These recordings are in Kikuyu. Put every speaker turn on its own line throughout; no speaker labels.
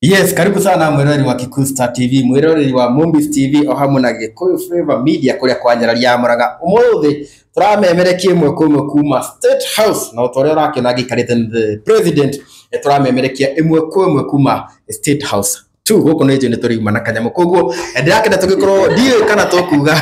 Yes, karibu sana mwiroreri wa Kikuyu Star TV, mwiroreri wa Mombis TV o hamwe na Gikuyu Flavor Media kuria kwa nyararia ya Murang'a. Umuthi turamemerekia ĩmwe kwa ĩmwe kuma State House na ũta ũrĩa ũrakĩona ngĩikarĩte nĩ the president, turamemerekia ĩmwe kwa ĩmwe kuma State House tu gũkũ nĩ njũĩ nĩ tũriuma na kanyamũ koguo ndĩrakĩenda tũgĩkorwo ndiũĩ kana tũkuga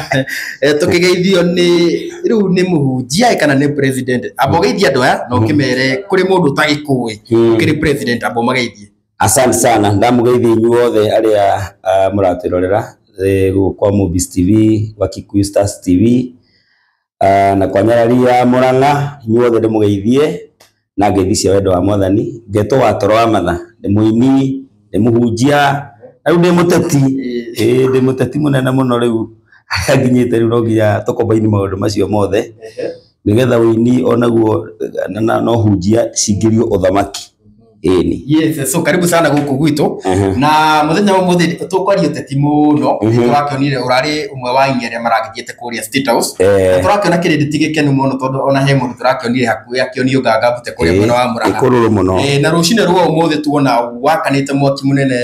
tũkĩgeithio nĩ rĩu nĩ mũhunjia kana nĩ president. Amba ũgeithie andũ aya na ũkĩmere kũrĩ mũndũ ũtagĩkũĩ ũkĩrĩ president, amba ũmageithie.
Asante sana, ndamugeithia inyuothe aria muratwirorera gũkũ kwa Mombis TV, gwa Kikuyu Stars TV, na kwa nyarari ya Murang'a, inyuothe ndĩmũgeithie na ngeithi cia wendo wa Mwathani. Ngetwo wa toro wa matha, ndĩ mũini, ndĩ mũhunjia, na rĩu ndĩ mũteti. Ĩĩ, ndĩ mũteti mũnene mũno rĩu harĩa nginyĩte rĩu no nginya tũkombaini maũndũ macio mothe nĩgetha ũini onaguo na ũhunjia cingĩrio ũthamaki. Ĩni.
Yes, so karibu sana gũkũ gwitũ na muthenya wa ũmũthĩ tũkwaria ũteti mũno. Tũrakĩonire ũrarĩ ũmwe wa aini arĩa maragĩthiĩte kũrĩa State House. Tũrakĩona kĩrĩndĩ ti gĩkenu mũno tondũ ona he mũndũ tũrakĩonire hakuhĩ akĩonio nganga mbute kũrĩa mwena wa Murang'a.
Ĩkũrũrũ mũno.
Na rũcinĩ rwa ũmũthĩ tuona wakanĩte mwaki mũnene,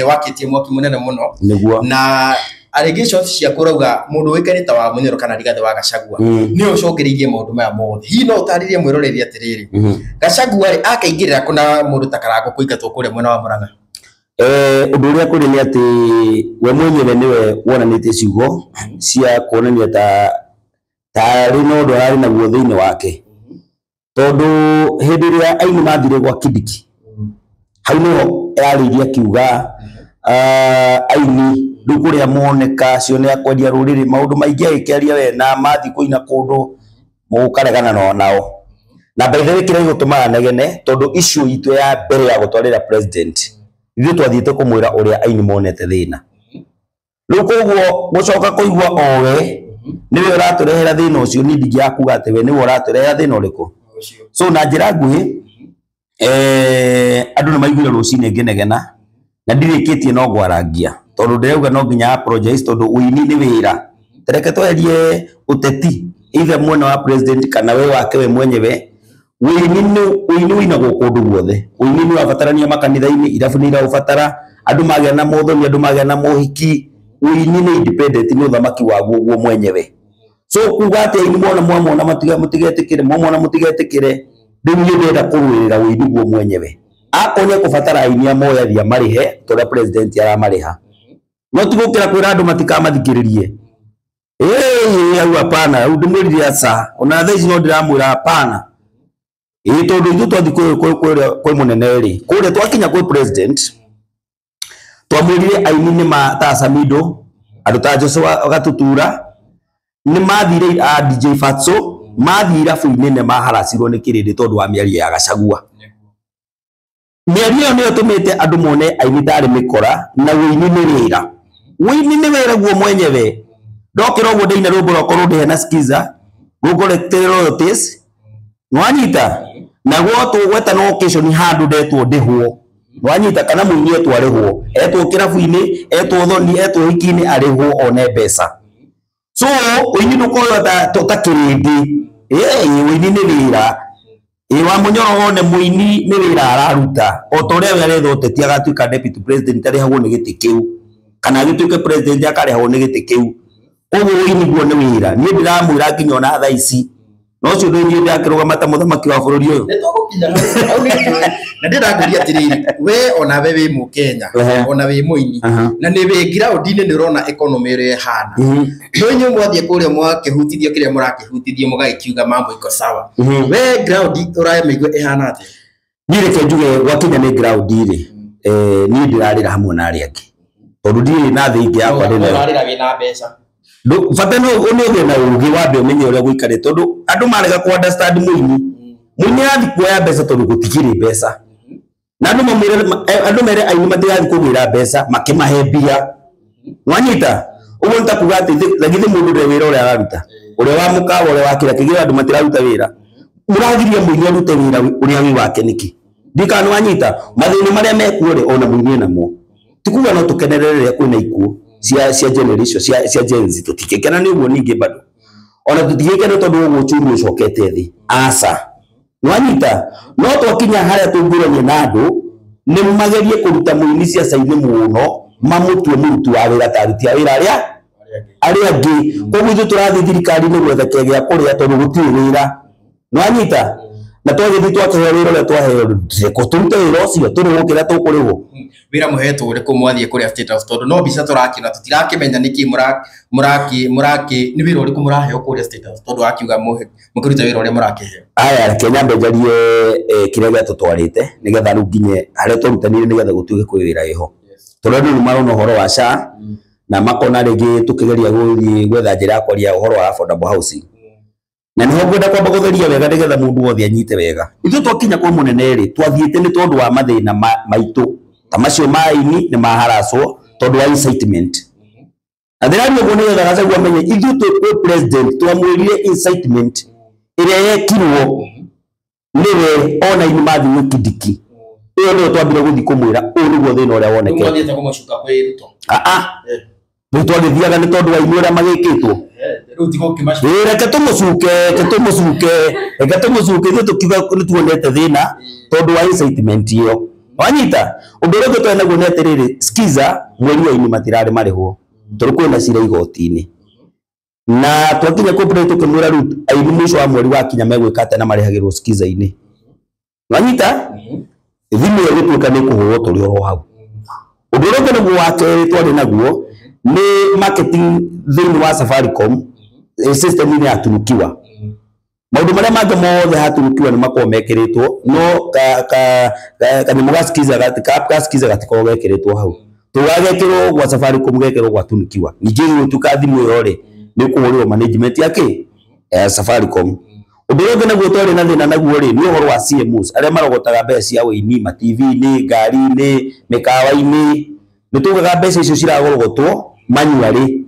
wakĩtie mwaki mũnene mũno.
Nĩguo.
Na allegations ciaku ũrauga mũndũ ũĩkaine ta wa Munyoro kana Rigathĩ wa Gachagua nĩwe ũcũngĩrĩirie maũndũ maya mothe. Hihi no ũtarĩrie mwĩroreri atĩrĩrĩ, Gachagua rĩ akaingĩrĩra kũ na mũndũ ta Karangũ kũingatwo kũrĩa mwena wa Murang'a?
Ũndũ ũrĩa kũrĩ nĩ atĩ we mwenyewe nĩwe wonanĩtie ciugo cia kuonania ta tarĩ na ũndũ ararĩ naguo thĩinĩ wake, tondũ hĩndĩ ĩrĩa aini mathire gwa Kindiki hau nĩho yarĩirie akiuga aini rĩu kũrĩa moneka acio nĩ akwendia rũrĩrĩ maũndũ maingĩ agĩkĩaria we na mathiĩ kũina kũndũ mũkaregana nao. Na by the way kĩrĩa gĩgũtũmaga negene tondũ issue itũ ya mbere ya gũtwarĩra president ithuĩ twathiĩte kũmwĩra ũrĩa aini monete thĩna. Rĩu koguo gũcoka kũigua owe nĩwe ũratũrehera thĩna ũcio, niĩ ndingĩaga kuga atĩ we nĩwe ũratũrehera thĩna ũrĩkũ. So na njĩra nguhĩ andũ nĩ maiguire rũcinĩ ngĩnegena na ndirĩkĩtie no ngwarangia tondũ ndĩrauga no nginya apologize tondũ ũini nĩ wĩra. Reke tweherie ũteti either mwena wa president kana we wake we mwenyewe. Ũini nĩ ũini ũinagwo kũndũ guothe. Ũini nĩ ũrabatarania makanitha-inĩ, irabu nĩ iraũbatara, andũ magĩa na mothoni, andũ magĩa na mohiki. Ũini nĩ independent, nĩ ũthamaki waguo guo mwenyewe. So kuga atĩ aini mwona mwamona mũtigetĩkĩre, mwamona mũtigetĩkĩre, rĩu niĩ ndĩrenda kũrũĩrĩra ũini guo mwenyewe. Akorwo nĩ ekũbatara aini amoe athiĩ amarĩhe ta ũrĩa president aramarĩha. No ti gũkĩra kwĩra andũ matikamathikĩrĩrie. Ĩĩ, hau hapana, hau ndĩmwĩrire aca. Ona thaa ici no ndĩramwĩra hapana. Ĩĩ, tondũ ithuĩ twathiĩ kwĩ mũnene rĩ, kũrĩa twakinya kwĩ president, twamwĩrire aini nĩ ma ta Samido, andũ ta Joshua Gatutura, nĩ mathire a DJ Fatso, mathire irabu-inĩ nĩ maharacirwo nĩ kĩrĩndĩ tondũ wa mĩario ya Gachagua. Mĩario ĩyo nĩyo ĩtũmĩte andũ mone aini tarĩ mĩkora na ũini nĩ wĩra. Ũini nĩ wĩra guo mwenyewe. Ndokĩra ũguo ndĩine rwĩmbo rwakwa rũndĩhe na skiza, rũngorete royalties, nĩwanyita? Na gwotwo gwetana occasion handũ ndetwo ndĩhwo. Nĩwanyita? Kana mũini etwo arĩhwo, etwo kĩrabu-inĩ, etwo thoni, etwo ũhiki-inĩ arĩhwo one mbeca. So ũini ndũkorwo ta kĩrĩndĩ. Ĩĩ, ũini nĩ wĩra. Ĩĩ, wa Munyoro one mũini nĩ wĩra araruta. O ta ũrĩa we aretha ũteti agatuĩka deputy president arĩhagwo nĩ gĩtĩ kĩu, kana agĩtuĩke president akarĩhagwo nĩ gĩtĩ kĩu. Koguo ũini guo nĩ wĩra. Niĩ ndĩramwĩra nginya ona thaa ici no ũcio ũndũ niĩ ndakĩrũgama ta mũthamaki wa bũrũri ũyũ.
Nĩ tũgũkinya hau, hau nĩ njũĩ. Na ndĩrakũria atĩrĩrĩ, we ona we wĩ Mũkenya, ona wĩ mũini, na nĩ wĩ ground-inĩ nĩ ũrona economy ũrĩa ĩhana. No inyuĩ mwathiĩ kũrĩa mwakĩhutithio kĩrĩa mũrakĩhutithio mũgagĩkiuga mambo iko sawa. We ground ũramĩigua ĩhana atĩa?
Niĩ reke njuge gwakinya nĩ ground rĩ, niĩ ndĩrarĩra hamwe na arĩa angĩ tondũ ndirĩ na thĩ ingĩ yakwa ndĩ nayo.
Ũrarĩra wĩna mbeca.
Bata nĩ ũgĩe na ũgĩ wambe ũmenye ũrĩa gũikarĩte tondũ andũ marega kũ understand mũini. Mũini arathiĩ kuoya mbeca tondũ gũtikĩrĩ mbeca. Na andũ mamwĩre, andũ mere aini matirathiĩ kũgĩra mbeca makĩmahe mbia. Nwanyita? Ũguo nĩ ta kuga atĩ na githĩ mũndũ ndarĩ wĩra ũrĩa araruta. Ũrĩa wa mũkawa, ũrĩa wa kĩrĩa kĩngĩ, andũ matiraruta wĩra. Mũragiria mũini arute wĩra ũrĩa wĩ wake nĩkĩ? Ndiũĩ kana nĩwanyita? Mathĩna marĩa mekuo rĩ, ona mũini enamo. Ti kuga no tũkenerere rĩrĩa kwĩna ikuũ cia generation, cia Gen Z, tũtingĩkena nĩ ũguo ningĩ bado. Ona tũtingĩkena tondũ ũguo uchumi ũcokete thĩ. Aca. Nwanyita? No twakinya harĩa tũngĩrania na andũ, Nĩ magerie kũruta mũini ciaca-inĩ mũno mamũtue mũruti wa wĩra ta aruti a wĩra arĩa angĩ. Koguo ithuĩ tũrathiĩ thirikari-inĩ gwetha kĩgĩa gĩa kũrĩa tondũ gũtirĩ wĩra. Nĩwanyita? Na twagĩthiĩ twakĩheo wĩra ũrĩa twaheo reke tũrute wĩra ũcio tũrĩhwo kĩrĩa tũkũrĩhwo.
Wĩra mũhetwo ũrĩkũ mwathiĩ kũrĩa State House tondũ no mbica tũrakĩona tũtirakĩmenya nĩkĩ mũraki mũraki nĩ wĩra ũrĩkũ mũraheo kũrĩa State House tondũ akiuga mũkĩruta wĩra ũrĩa mũrakĩheo.
Aya reke nyambe njarie kĩrĩa gĩatũtwarĩte nĩgetha rĩu nginye harĩa twarutanire nĩgetha gũtuĩke kwĩ wĩra wĩho. Tondũ andũ nĩ marona ũhoro wa SHA na makona rĩngĩ tũkĩgeria gũthiĩ gwetha njĩra ya kwaria ũhoro wa affordable housing. Na nĩho ngwenda kwamba gũtheria wega nĩgetha mũndũ wothe anyite wega. Ithuĩ twakinya kwa mũnene rĩ twathiĩte nĩ tondũ wa mathĩna maitũ ta macio ma aini nĩ maharacwo tondũ wa incitement. Na ndĩraria ũguo nĩgetha Gachagua amenye ithuĩ twĩ kwĩ president twamwĩrire incitement ĩrĩa yekirwo nĩwe ona aini mathiĩ Kindiki. Ĩyo nĩyo twambire gũthiĩ kũmwĩra ũyũ nĩguo thĩna ũrĩa wonekete.
Mwathiĩte kũmũcuka kwĩ Ruto.
Rĩu twagĩthiaga nĩ tondũ wa aini ũrĩa magĩkĩtwo.
Rĩu tiga ũkĩmacuka.
Reke tũmũcuke, reke tũmũcuke, reke tũmũcuke ithuĩ tũkiuga nĩ tuonete thĩna tondũ wa incitement ĩyo. Wanyita? Ũndũ ũrĩa ũngĩ twarĩ naguo nĩ atĩrĩrĩ, skiza mweri wa aini matirarĩ marĩhwo tondũ kwĩna cira igoti-inĩ. Na twakinya kwĩ president tũkĩmwĩra rĩu aini mũico wa mweri wakinya megwĩka atĩa na marĩhagĩrwo skiza-inĩ. Wanyita? Thimũ ĩyo ĩgĩtuĩka nĩ ĩkũhũrwo tũrĩ oro hau. Ũndũ ũrĩa ũngĩ naguo wa kerĩ twarĩ naguo nĩ marketing thĩinĩ wa Safaricom system-inĩ ya Tunukiwa. Maũndũ marĩa mangĩ mothe hatunukiwa nĩ makoragwo mekĩrĩtwo no kanyamũ ga skiza ka skiza gatikoragwo gekĩrĩtwo hau. Tũgagekĩrwo gwa Safaricom gekĩrwo gwa Tunukiwa. Ningĩ gũgĩtuĩka thimũ ĩyo rĩ nĩ kũhũrĩrwo management ya kĩ ya Safaricom. Ũndũ ũrĩa ũngĩ naguo twarĩ na thĩna naguo rĩ nĩ ũhoro wa CMOs arĩa marogotaga mbeca cia wĩini ma TV-inĩ, ngari-inĩ, mĩkawa-inĩ. Nĩ tugaga mbeca icio ciragorogotwo manually.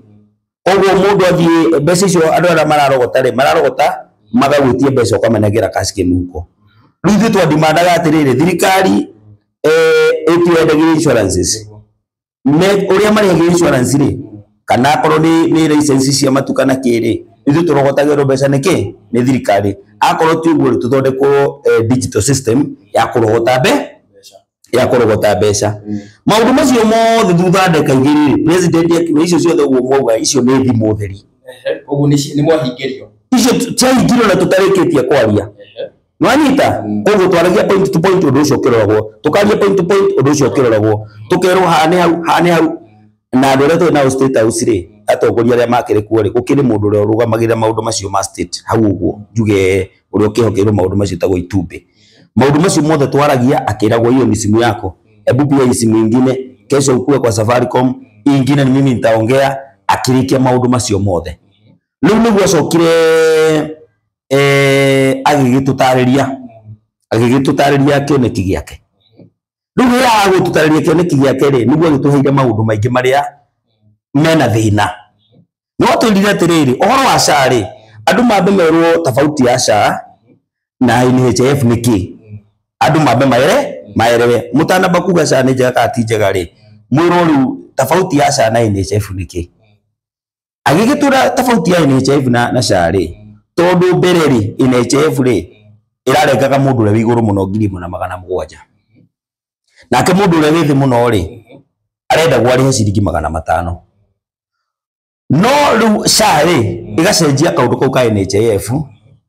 Koguo mũndũ athiĩ mbeca icio andũ arĩa mararogota rĩ mararogota magagwĩtia mbeca ũkamenengera cash kĩmũhuko. Rĩu ithuĩ twandimandaga atĩrĩrĩ thirikari ĩtwendagia insurances. Ũrĩa marĩhagia insurance rĩ kana akorwo nĩ license cia matuka na kĩ rĩ ithuĩ tũrogotagĩrwo mbeca nĩkĩ nĩ thirikari. Akorwo ti ũguo rĩ tũthondekwo digital system ya kũrogota ya kũrogota mbeca. Maũndũ macio mothe thutha ndagĩka igĩrĩ rĩ president akiuga icio ciothe ũguo mwauga icio nĩ thimũ theri.
Ũguo nĩ mwahingĩrio.
Icio ciahingĩrio na tũtarĩkĩtie kwaria. Nĩwanyita? Koguo twaragia point to point ũndũ ũcio ũkĩroragwo. Tũkaria point to point ũndũ ũcio ũkĩroragwo. Tũkerwo haha nĩ hau, haha nĩ hau. Na andũ arĩa tũrĩ nao State House rĩ atongoria arĩa makĩrĩ kuo rĩ gũkĩrĩ mũndũ ũrĩa ũrũgamagĩrĩra maũndũ macio ma state hau ũguo njuge ũrĩa ũkĩhokeirwo maũndũ macio etagwo Itumbĩ. Maũndũ macio mothe twaragia akĩragwo hiyo ni simu yako, hebu pia hii simu ingine kesho ukue kwa Safaricom, hii ingine ni mimi nitaongea. Akĩrĩkia maũndũ macio mothe. Rĩu nĩguo acokire agĩgĩtũtarĩria kĩoneki gĩake. Rĩu rĩrĩa agũtũtarĩria kĩoneki gĩake rĩ nĩguo agĩtũheire maũndũ maingĩ marĩa mena thĩna. No twĩrire atĩrĩrĩ ũhoro wa SHA rĩ andũ mambe merwo tofauti ya SHA na NHIF nĩ kĩ. Andũ mambe maerewe mũtanamba kuga SHA nĩ njega kana ti njega rĩ mwĩrwo rĩu tofauti ya SHA na NHIF nĩ kĩ. Agĩgĩtwĩra tofauti ya NHIF na SHA rĩ tondũ mbere rĩ NHIF rĩ ĩrarengaga mũndũ ũrĩa wĩ igũrũ mũno 1700. Nake mũndũ ũrĩa wĩ thĩ mũno rĩ arendagwo arĩhe ciringi 500. No rĩu SHA rĩ ĩgacenjia kaũndũ kau ka NHIF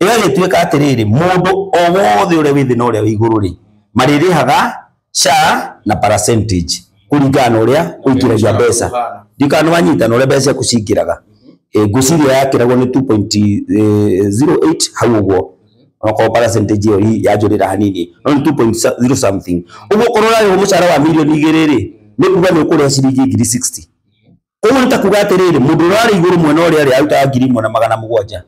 ĩgagĩtuĩka atĩrĩrĩ mũndũ o wothe ũrĩa wĩ thĩ na ũrĩa wĩ igũrũ rĩ marĩrĩhaga SHA na percentage kũringana na ũrĩa ũingĩragia mbeca. Ndikana nĩ wanyita na ũrĩa mbeca ciaku cingĩraga. Ngwĩciria yakĩragwo nĩ 2.08 hau ũguo onakorwo percentage ĩyo yanjũrĩra hanini no nĩ 2.0 something. Ũguo okorwo ũrarĩhwo mũcara wa 2 million rĩ nĩ kuga nĩ ũkũrĩha ciringi 60,000. Koguo nĩ ta kuga atĩrĩrĩ mũndũ ũrĩa arĩ igũrũ mwena ũrĩa rĩ arutaga 1700.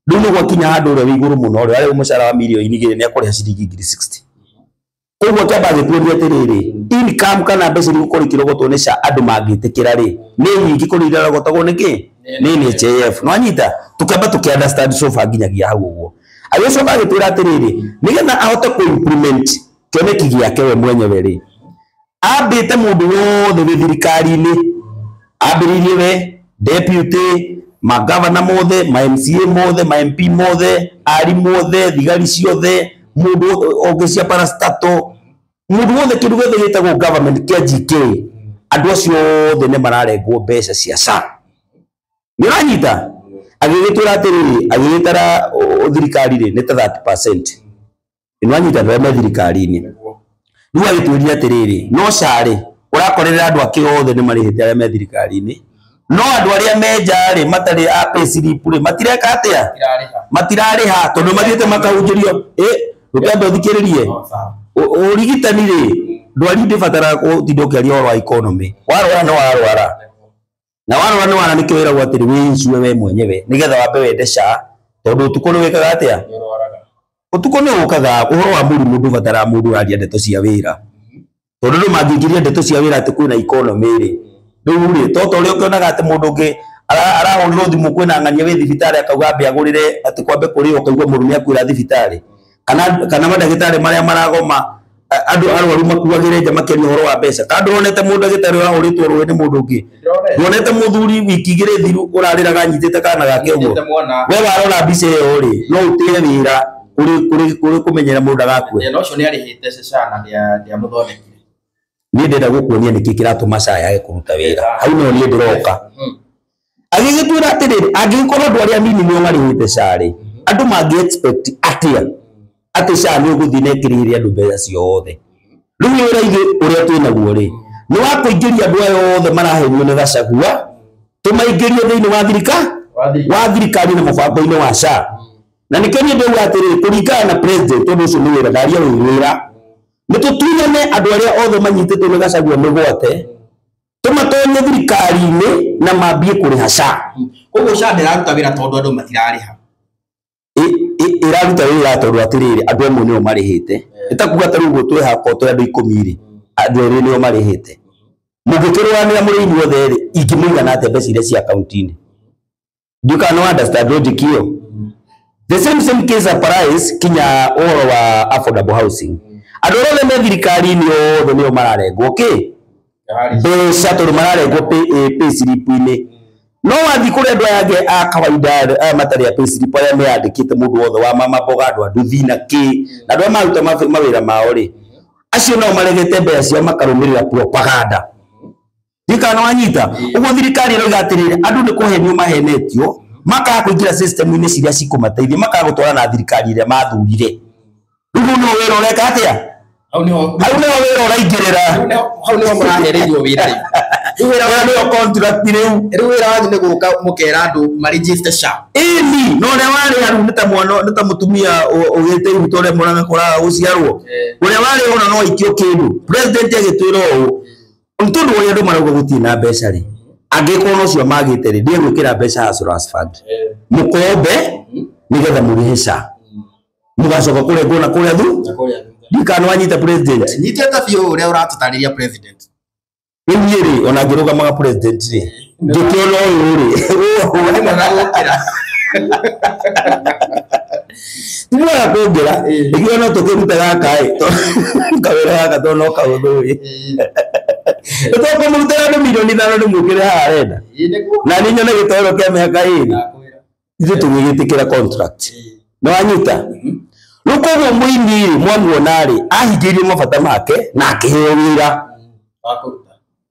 Rĩu nĩ gwakinya handũ ũrĩa wĩ igũrũ mũno ũrĩa arĩhwo mũcara wa 2 million nĩ akũrĩha ciringi 60,000. Koguo kĩamba gĩtuonie atĩrĩrĩ income kana mbeca iria igũkorwo ikĩrogotwo nĩ SHA andũ mangĩtĩkĩra rĩ nĩ nyingĩ kũrĩ iria irarogotagwo nĩ kĩ nĩ NHIF. Nĩwanyita? Tũkĩamba tũkĩ understand so far nginyagia hau ũguo. Agĩcoka agĩtwĩra atĩrĩrĩ nĩgetha ahote kũ implement kĩoneki gĩake we mwenyewe rĩ ambĩte mũndũ wothe wĩ thirikari-inĩ ambĩrĩirie we deputy magavana mothe ma MCA mothe ma MP mothe arimũ othe thigari ciothe mũndũ ũngĩ cia parastato Mundu wothe kindu gĩothe gĩtagwo government kĩa GK andu acio othe nĩ mararengwo mbeca cia SHA. Nĩ ũranyita? Agĩgĩtwĩra atĩrĩrĩ, agĩgĩtara thirikari rĩ nĩ ta 30%. Nĩ wanyita andũ arĩa me thirikari-inĩ. Rĩu agĩtwĩrire atĩrĩrĩ, no SHA rĩ ũrakorerera andũ ake othe nĩ marĩhĩte arĩa me thirikari-inĩ, no andũ arĩa me nja rĩ matarĩ a pay slip rĩ matireka atĩa? Matirarĩha tondũ mathiĩte makahunjĩrio. Rũkĩambe ũthikĩrĩrie. Ũrigitani rĩ ndwari ndĩbataraga gũtinda ũkĩaria ũhoro wa economy. Warwara nĩ warwara. Na warwara nĩ wara nĩkĩo wĩragwo atĩrĩ wĩinsure we mwenyewe nĩgetha wambe wende SHA tondũ ũtukũ nĩ wĩkaga atĩa? Ũtukũ nĩ ũkaga. Ũhoro wa mũrimũ ndũbataraga mũndũ ũraria ndeto cia wĩra. Tondũ andũ mangĩingĩria ndeto cia wĩra atĩ kwĩna economy rĩ, rĩu rĩ to ta ũrĩa ũkĩonaga atĩ mũndũ ũngĩ arahũrĩrwo thimũ kwĩna ng'ania wĩ thibitarĩ akauga ambe agũrĩre atĩ kwambe kũrĩo ũkaigua mũndũ nĩ akuĩra thibitarĩ. Kana mandagĩtarĩ marĩa maragoma andũ arwaru makuagĩre nja makĩaria ũhoro wa mbeca. Kana ndũronete mũndũ ndagĩtarĩ ũrahũrĩtwo rũĩ nĩ mũndũ ũngĩ? Ndũronete mũthuri wiki igĩrĩ thiru ũrarĩraga anyitĩte kana gake ũguo? We warora mbica ĩyo rĩ, no ũtĩe wĩra kũrĩ kũmenyera mũndũ ndagakue.
Na ũcio nĩarĩhĩte SHA na ndĩamũthondekire.
Niĩ ndĩrenda gũkuonia nĩkĩ kĩratũma SHA yage kũruta wĩra. Hau nĩho niĩ ndĩroka. Agĩgĩtwĩra atĩrĩrĩ, angĩgĩkorwo andũ arĩa anini nĩo marĩhĩte SHA rĩ, andũ mangĩ expect atĩa atĩ SHA nĩ ũgũthiĩ na ĩkĩrĩhĩre andũ mbeca ciothe? Rĩu wĩra ithuĩ ũrĩa twĩnaguo rĩ, nĩ wa kũingĩria andũ aya othe marahenio nĩ Gachagua, tũmaingĩrie thĩinĩ wa thirikari na mũbango-inĩ wa SHA. Na nĩkĩo niĩ ndauga atĩrĩrĩ, kũringana na president, tondũ ũcio nĩ wĩra, ndaria wĩ wĩra, nĩ tũtunyane andũ arĩa othe manyitĩtwo nĩ Gachagua mĩgwate, tũmatonye thirikari-inĩ na mambie kũrĩha SHA.
Koguo SHA ndĩraruta wĩra tondũ andũ matirarĩha.
Ĩraruta wĩra tondũ atĩrĩrĩ, andũ amwe nĩo marĩhĩte. Ĩtakuga ta rĩu ũguo twĩ hakwa twĩ andũ 10 rĩ, andũ erĩ nĩo marĩhĩte. Mũngĩkĩrũgamĩra mũrĩ inyuothe rĩ, ingĩmũigana atĩa mbeca iria cia akaunti-inĩ? Ndiũĩ kana nĩ understand logic ĩyo. The same case applies kinya ũhoro wa affordable housing. Andũ arĩa othe me thirikari-inĩ othe nĩo mararengwo kĩ? Mbeca tondũ mararengwo pay slip-inĩ. No wathiĩ kũrĩ andũ aya angĩ a kawaida aya matarĩ a pay slip arĩa meyandĩkĩte mũndũ wothe wa mama mboga, andũ a nduthi na kĩ, na andũ arĩa maruta mawĩra mao rĩ, acio nao maregete mbeca ciao makarũmĩrĩra propaganda. Ndiũĩ kana nĩ wanyita? Ũguo thirikari ĩroiga atĩrĩrĩ, andũ nĩ kũhenio mahenetio, makaga kũingĩra system-inĩ ciria cikũmateithia, makaga gũtwarana na thirikari ĩrĩa mathurire. Rĩu hau nĩho wĩra ũreka atĩa?
Hau nĩho
wĩra ũraingĩrĩra.
Hau nĩho mũrahereirwo wĩra rĩu. Rĩu wĩra
wanyu nĩyo contract rĩu.
Rĩu wĩra wanyu nĩ gũka mũkera andũ maregister SHA.
Ĩni, no ũrĩa warĩ rĩu nĩ ta mwana, nĩ ta mũtumia ũgĩte ihu ta ũrĩa mũrang'a kũraga gũciarwo. Ũrĩa warĩ ona no aikio kĩndũ. President agĩtwĩra ũũ, nĩ tondũ ũrĩa andũ marauga gũtirĩ na mbeca rĩ, angĩkorwo no cio magĩte rĩ, ndiegwĩkĩra mbeca Hustlers Fund. Mũkombe nĩgetha mũrĩhe SHA. Mũgacoka kũrengwo na kũrĩa thu? Ndiũĩ kana nĩ wanyita president.
Nyitĩte biũ ũrĩa ũratũtarĩria president.
Rĩu niĩ rĩ, ona ngĩrũgamaga president rĩ, ngĩkĩona ũyũ rĩ,
Nĩ mwega gũkĩra.
Ti mwega kũngĩra, nĩkĩo no tũkĩrute gaka ĩ, kawĩra gaka tondũ no kahũthũ ĩ. Nĩ tũkũmũrutĩra andũ mirioni 5 ndĩmwĩkĩre haha arenda. Na niĩ nyone gĩtoero kĩa mĩaka 2. Ithuĩ tũgĩgĩtĩkĩra contract. Nĩ wanyita? Rĩu koguo mũini rĩ, mwamuona rĩ, ahingĩirie mabata make na akĩheo wĩra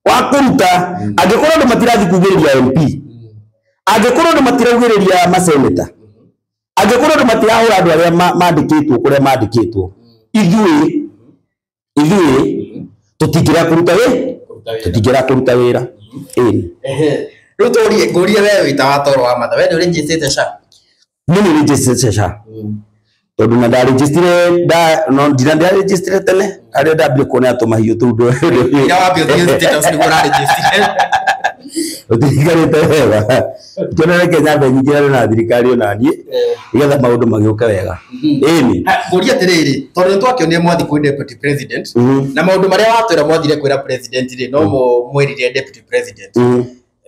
wa kũruta. Angĩkorwo andũ matirathiĩ kugĩrĩria MP, angĩkorwo andũ matiraugĩrĩria maseneta, angĩkorwo andũ matirahũra andũ arĩa mandĩkĩtwo kũrĩa mandĩkĩtwo, ithuĩ tũtingĩrega kũruta wĩra, tũtingĩrega kũruta wĩra. Ĩni.
Rĩu tũrie, ngũrie we wĩ ta wa toro wa matha, we nĩ ũrĩnjĩtĩte SHA?
Niĩ nĩ ũrĩnjĩtĩte SHA. Tondũ na ndarĩnjĩtire, no ndira ndarĩnjĩtire tene, harĩa ndambire kuona tũmahiũ tũu
Ira wambia ũthiĩ status nĩguo ũrarĩnjĩtire.
Ũtirikarĩte wega. Kĩona reke nyambe nyingĩrane na thirikari ona niĩ, nĩgetha maũndũ magĩũke wega. Ĩni.
Ngũrie atĩrĩrĩ, tondũ nĩtwakĩonire mwathi kwĩ deputy president, na maũndũ marĩa watwĩra mwathire kwĩra president rĩ, no mo mwĩrire deputy president.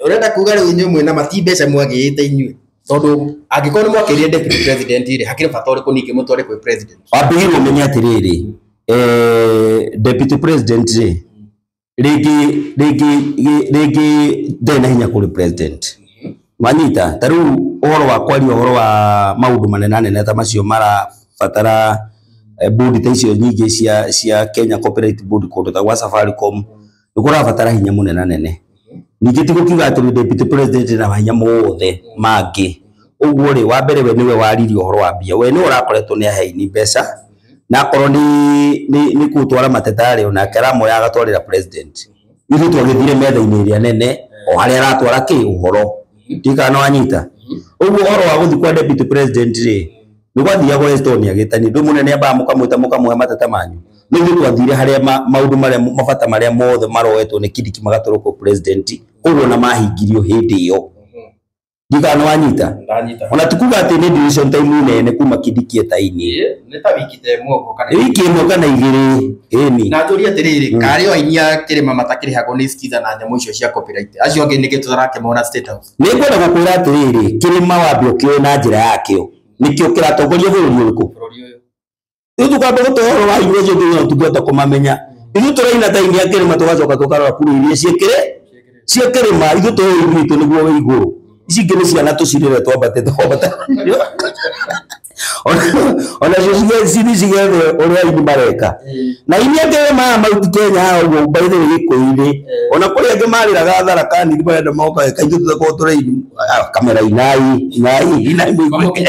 Ũrenda kuga rĩu inyuĩ mwĩna mati mbeca mwagĩĩte inyuĩ? Tondũ angĩkorwo nĩ mwakĩrire deputy president rĩ, hakĩrĩ bata ũrĩkũ ningĩ mũtware kwĩ president?
Wambĩrĩirie ũmenye atĩrĩrĩ, deputy president rĩ, rĩngĩ ndarĩ na hinya kũrĩ president. Wanyita, ta rĩu ũhoro wa kwaria ũhoro wa maũndũ manene ta macio marabatara board ta icio nyingĩ cia Kenya Copyright Board kũndũ ta gwa Safaricom nĩ kũrabatara hinya mũnene nene. Ningĩ ti gũkiuga atĩ deputy president na mahinya mothe mangĩ. Ũguo rĩ, wa mbere we nĩwe waririe ũhoro wa mbia, we nĩwe ũrakoretwo nĩ aheini mbeca, na akorwo nĩ kũtwara mateta rĩ, onake aramoya agatwarĩra president. Ithuĩ twagĩthire metha-inĩ ĩrĩa nene o harĩa aratwara kĩ ũhoro, ndiũĩ kana nĩwanyita. Ũguo ũhoro wa gũthiĩ kwa deputy president rĩ, nĩ gwathiagwo Estonia gĩtani, ndũ mũnene ambaga mũkamwĩta mũkamũhe mateta manyu. Nĩ ithuĩ twathire harĩa maũndũ marĩa mabata marĩa mothe maroetwo nĩ Kindiki magatwarwo kwa president, koguo na mahingirio hĩndĩ ĩyo. Ndiũĩ kana nĩwanyita. Ona ti kuga atĩ nĩ duration time nene kuma Kindiki etaini.
Nĩ ta wiki ta ĩmwe ũguo kana
Wiki ĩmwe kana igĩrĩ, ĩni.
Na njũrie atĩrĩrĩ, karĩ o aini a kĩrĩma matakĩrĩhagwo nĩ Skiza na nyamũ icio cia copyright, acio angĩ nĩkĩ tũtarakĩmona State House?
Nĩ ngwenda gũkwĩra atĩrĩrĩ, kĩrĩma wambe ũkĩoe na njĩra yakĩo, nĩkĩo kĩratongoria bũrũri ũrĩkũ?
Bũrũri ũyũ.
Rĩu tũkamba gũtũhe ũhoro wa aini acio nginya tũngĩhota kũmamenya. Ithuĩ tũraina ta aini a kĩrĩma tũgacoka tũkarora kura iria cia kĩrĩma, ithuĩ tũĩ ũini witũ nĩguo wĩ igũrũ. Ici ingĩ nĩ ciana tũcirere twambatĩte kwambata. Ona cio cithi cigethe ũrĩa aini mareka. Na aini a kĩrĩma aya Mount Kenya haha ũguo by the way Gĩkũyũ-inĩ, ona kũrĩ angĩ marĩraga Tharaka Nithi marenda moka kaingĩ tũtakorwo tũraini kamera inai inai inai mũigue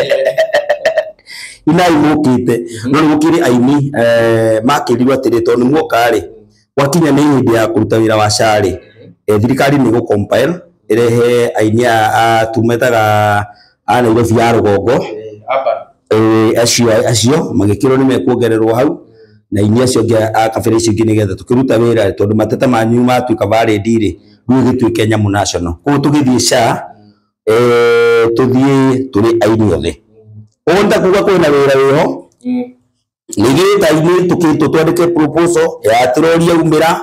inai mũkĩte. No nĩ gũkĩrĩ aini makĩrirwo atĩrĩ, tondũ nĩ muoka rĩ, gwakinya nĩ hĩndĩ ya kũruta wĩra wa SHA rĩ, thirikari nĩ ĩgũ compile ĩrehe aini a tumetaga a Nairobi ya rũgongo, acio magĩkĩrwo nĩ mekuongererwo hau, na aini acio angĩ a kabira icio ingĩ nĩgetha tũkĩruta wĩra rĩ, tondũ mateta manyu matuĩka valid rĩ, rĩu ĩgĩtuĩke nyamũ national. Koguo tũgĩthiĩ SHA, tũthiĩ tũrĩ aini othe. Ũguo nĩ ta kuga kwĩna wĩra wĩho, ningĩ ta aini tũkĩtwo twandĩke proposal ya tũroria umĩra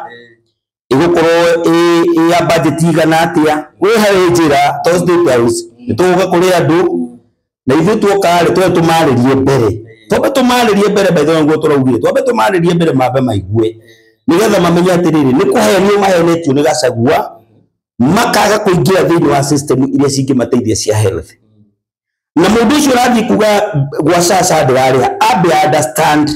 ĩgũkorwo ĩ ya budget igana atĩa, wĩ harĩ njĩra to State House nĩ tũgũka kũrĩ andũ, na ithuĩ tuoka rĩ, twambe tũmarĩrie mbere, twambe tũmarĩrie mbere, by the way nĩguo tũraugire, twambe tũmarĩrie mbere mambe maigue, nĩgetha mamenye atĩrĩrĩ, nĩ kũhenio mahenetio nĩ Gachagua, makaga kũingĩra thĩinĩ wa system iria cingĩmateithia cia health. Na mũndũ ũcio ũrathiĩ kuga gwa SHA SHA ndĩrarĩha, ambe understand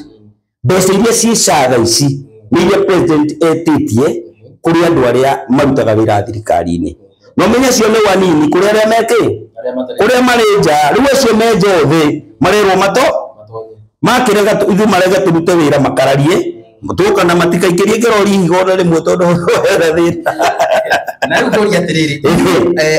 mbeca iria ciĩ SHA thaa ici nĩ iria president etĩtie kũrĩ andũ arĩa marutaga wĩra thirikari-inĩ. Na ũmenye acio nĩ wanini kũrĩ arĩa mekĩ, kũrĩa marĩ nja, rĩu acio me nja othe marerwo mato makĩrega ithuĩ marega tũrute wĩra makararie tũka na matikaikĩrie kĩrori higo ona rĩmwe tondũ hena thĩna.
Na rĩu ngũria atĩrĩrĩ,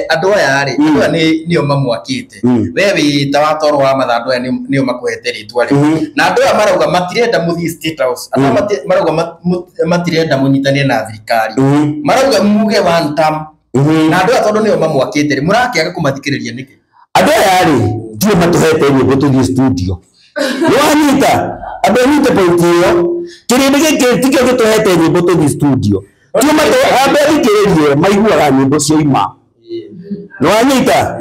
andũ aya rĩ, andũ aya nĩo mamwakĩte. We wĩ ta wa toro wa matha, andũ aya nĩo makũhete rĩtwa rĩu. Na andũ aya marauga matirenda mũthiĩ State House. Andũ aya marauga matirenda mũnyitane na thirikari. Marauga muge one term. Na andũ aya tondũ nĩo mamwakĩte rĩ, mũrakĩaga kũmathikĩrĩria nĩkĩ?
Andũ aya rĩ, tio matũhete nyĩmbo tũthiĩ studio. Nĩwanyita? Andũ anyite point ĩyo. Kĩrĩndĩ gĩkĩ tikĩo gĩtũhete nyĩmbo tũthiĩ studio. Tio ambe athikĩrĩrie maiguaga nyĩmbo cioima. Nĩwanyita?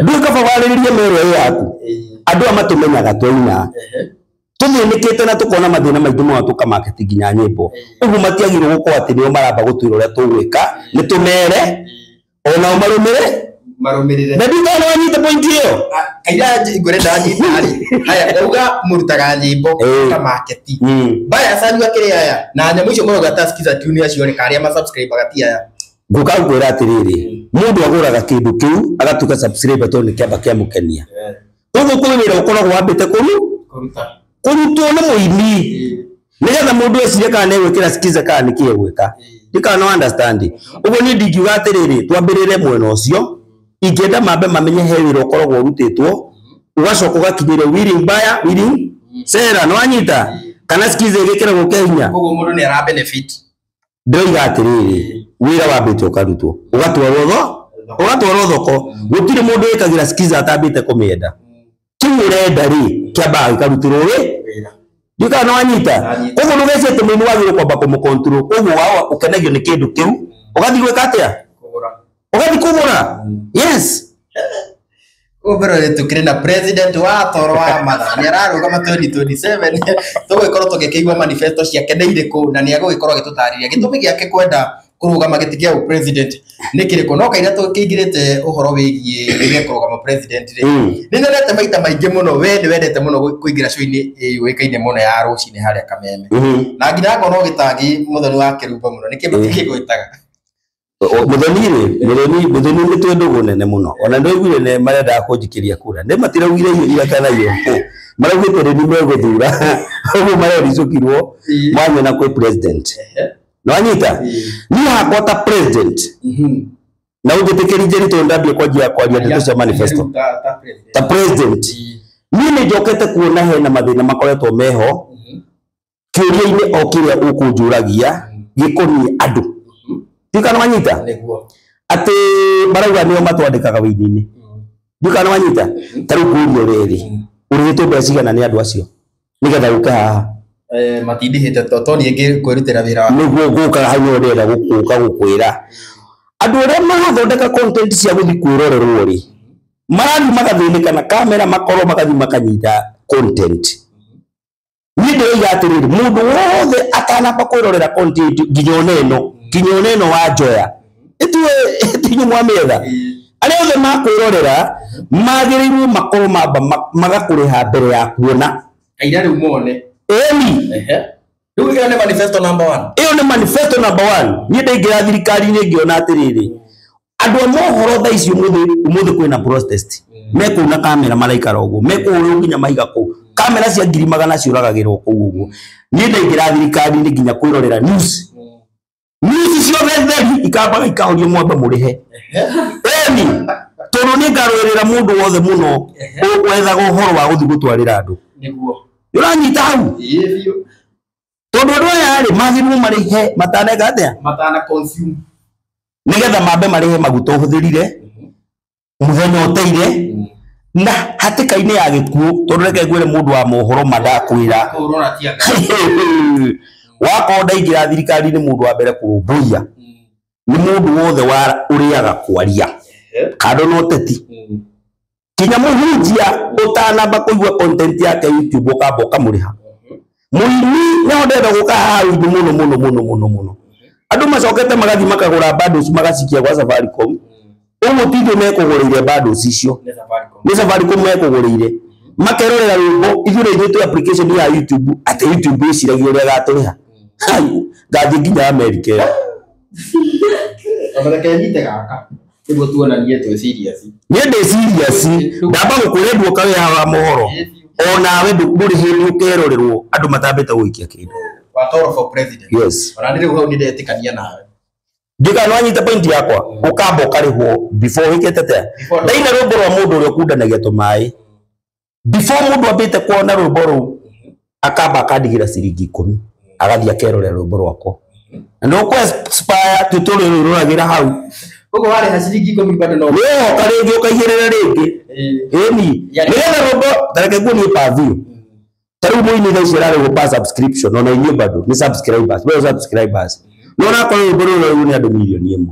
Ndũĩ kaba warĩrĩrie mero ĩyo yaku. Andũ aya matũmenyaga twaina. Tũthĩnĩkĩte na tũkona mathĩna maingĩ mũno tũkamaketi nginya nyĩmbo. Ũguo matiagĩrĩirwo gũkorwo atĩ nĩo maramba gũtwĩra ũrĩa tũgwĩka, nĩ tũmere onao marũmĩrĩre.
Marũmĩrĩre.
Na ndiũĩ kana nĩwanyita point ĩyo.
Kaira ngwĩre ndanyita rĩ. Haya, wauga mũrutaga nyĩmbo ta market. Baya sanyu akĩrĩ aya. Na nyamũ icio mũrauga ta Skiza tune acio rĩ, karĩa ma subscribe ti aya.
Ngũka ngwĩra atĩrĩrĩ, mũndũ agũraga kĩndũ kĩu agatuĩka subscriber tondũ nĩ kĩamba kĩamũkenia. Koguo kwĩ wĩra ũkoragwo wambĩte kũrutwo nĩ mũini nĩgetha mũndũ ecirie kana nĩegwĩkĩra Skiza kana nĩkĩ egwĩka. Ndiũĩ kana no understand. Ũguo niĩ ndingiuga atĩrĩrĩ, twambĩrĩre mwena ũcio, ingĩenda mambe mamenye he wĩra ũkoragwo ũrutĩtwo, ũgacoka ũgakinyĩria willing buyer, willing seller, nĩwanyita? Kana Skiza ĩgĩkĩragwo kĩa hinya.
Koguo mũndũ nĩ ara benefit.
Ndĩroiga atĩrĩrĩ, wĩra wambĩte ũkarutwo, ũgatwarwo thoko. Gũtirĩ mũndũ wĩkagĩra Skiza atambĩte kũmĩenda. Kĩu ũrenda rĩ, kĩambaga gĩkarutĩrwo wĩ Ndiũĩ kana nĩwanyita? Koguo ndũgecirie atĩ mũini wagĩrĩirwo kwamba kũmũ control. Koguo wao ũkenagio nĩ kĩndũ kĩu, ũgathiĩ gwĩka atĩa? Ũgathiĩ kũgũra. Yes.
Ũguo tukĩrĩ na president wa toro wa matha nĩ ararũgama 2027, tũgũgĩkorwo tũgĩkĩigua manifesto ciake nĩ irĩkũ, na nĩ egũgĩkorwo agĩtũtarĩria gĩtũmi gĩake kwenda Kũrũgama gĩtĩ kĩa president nĩ kĩrĩkũ? No kaira tũkĩingĩrĩte ũhoro wĩgiĩ we kũrũgama president rĩ, nĩ nyonete maita maingĩ mũno we nĩ wendete mũno kũingĩra show-inĩ yũĩkaine mũno ya rũcinĩ harĩa Kameme, na nginya ngona ũgĩtangi Muthoni wa Kĩrumba mũno. Nĩkĩ matikĩgwĩtaga?
Muthoni rĩ, Muthoni nĩ twĩ ndũgũ nene mũno. Ona nĩwaiguire nĩ marendaga kũnjikĩria kura, nĩ matiraugire irio iria kana irio maraugĩte nĩ megũthura ũguo marericũkirwo mwanyona kwĩ president. Nĩwanyita? Niĩ hakwa ta president, na ũnjĩtĩkĩri Njeri, tondũ ndambia kwanjia kwaria ndeto cia manifesto ta president, niĩ nĩ njokete kuona hena mathĩna makoretwo meho kĩũria-inĩ o kĩrĩa ũkũnjũragia gĩkoniĩ andũ. Ndikana wanyita?
Nĩguo.
Atĩ marauga nĩo matwandĩkaga wĩini-inĩ. Ndikana wanyita? Ta rĩu ngũrie rĩrĩ, ũrĩhĩtwo mbeca cigana nĩ andũ acio nĩgetha ũke haha?
Matindĩhĩte to niĩ ngĩkwĩrutĩra wĩra wa
Nĩguo ngũkaga hau, nĩho ndĩrenda gũkũka gũkwĩra andũ arĩa marathondeka content cia gũthiĩ kwĩrorerwo rĩ, marathiĩ magathĩnĩka na kamera, makorwo magathiĩ makanyita content. Niĩ ndĩroiga atĩrĩrĩ, mũndũ wothe atanamba kwĩrorera content, nginya ona ĩno wa njoya ĩtuĩ ĩtinyu mwamĩetha, arĩa othe makwĩrorera magĩrĩirwo makorwo mamba magakũrĩha mbere ya kuona.
Kaira rĩu mone.
Ĩni.
Rĩu ĩyo nĩ manifesto number one.
Ĩyo nĩ manifesto number one. Niĩ ndaingĩra thirikari-inĩ ngĩona atĩrĩrĩ, andũ a mohoro thaa ici ũmũthĩ kwĩna protest, mekũu na kamera maraikara ũguo, mekũhũrwo nginya mahiga kũu, kamera cia 100,000 ciũragagĩrwo kũu ũguo. Niĩ ndaingĩra thirikari-inĩ nginya kwĩrorera news, news ciothe theri ikambaga ikahorio, mwambe mũrĩhe. Ĩni, tondũ nĩ ngarũĩrĩra mũndũ wothe mũno wethaga ũhoro wa gũthiĩ gũtwarĩra andũ.
Nĩguo.
Nĩ ũranyita hau?
Ĩĩ biũ.
Tondũ andũ aya rĩ, magĩrĩirwo marĩhe mataneka atĩa?
Matana consume.
Nĩgetha mambe marĩhe maguta ũhũthĩrire mũthenya ũteire na hatĩka-inĩ ya gĩkuũ. Tondũ reke ngwĩre, mũndũ wa mohoro mandakwĩra,
Kũhũrwo na tear gas.
wakorwo ndaingĩra thirikari-inĩ, mũndũ wa mbere kũrũmbũiya nĩ mũndũ wothe wa ũrĩaga kwaria kando na ũteti, kinya mũhunjia ũtanamba kũigua content yake YouTube ũkamba ũkamũrĩha. Mũini nĩho ndĩrenda gũka haha ũini mũno mũno mũno mũno mũno. Andũ macokete magathiĩ makagũra bundles magacikia gwa Safaricom. Ũguo ti ithuĩ mekũgũrĩire bundles icio.
Nĩ Safaricom.
Nĩ Safaricom mekũgũrĩire, makerorera rwĩmbo. Ithuĩ rĩ, ithuĩ twĩ application ya YouTube, atĩ YouTube ĩciragia ũrĩa ĩgatũrĩha. Hai, ngathiĩ nginya America ĩyo.
Tondũ reke nyite gaka nĩguo tuonanie twĩ serious.
Niĩ ndĩ serious. Ndamba gũkwĩra, nduoka wĩ haha wa mohoro, onawe ndũrĩ hĩndĩ ũkerorerwo andũ matambĩte gũikia kĩndũ.
Watoro for president.
Yes.
Ona nĩ rĩu hau nĩ ndetĩkania nawe.
Ndikana wanyita point yakwa? Ũkamba ũkarĩhwo before wĩkĩte atĩa?
Before.
Ndaina rwĩmbo rwa mũndũ ũrĩa ũkundanagia tũmaĩ, before mũndũ ambĩte kuona rwĩmbo rũu, akamba akandigĩra ciringi 10, agathiĩ akerorera rwĩmbo rwakwa, na nĩ ũkũ expire tũtũrĩ rũragĩra hau.
Ũguo warĩha ciringi 10 bado no
Nĩwoka rĩngĩ ũkaigĩrĩra rĩngĩ. Ĩni, nĩgetha rwĩmbo tareke nguonie per view. Ta rĩu mũini thaa ici ararĩhwo per subscription, ona inyuĩ bado nĩ subscribers, we subscribers, no onakorwo rwĩmbo rũrũ rũrarĩhwo nĩ andũ 1,000,000,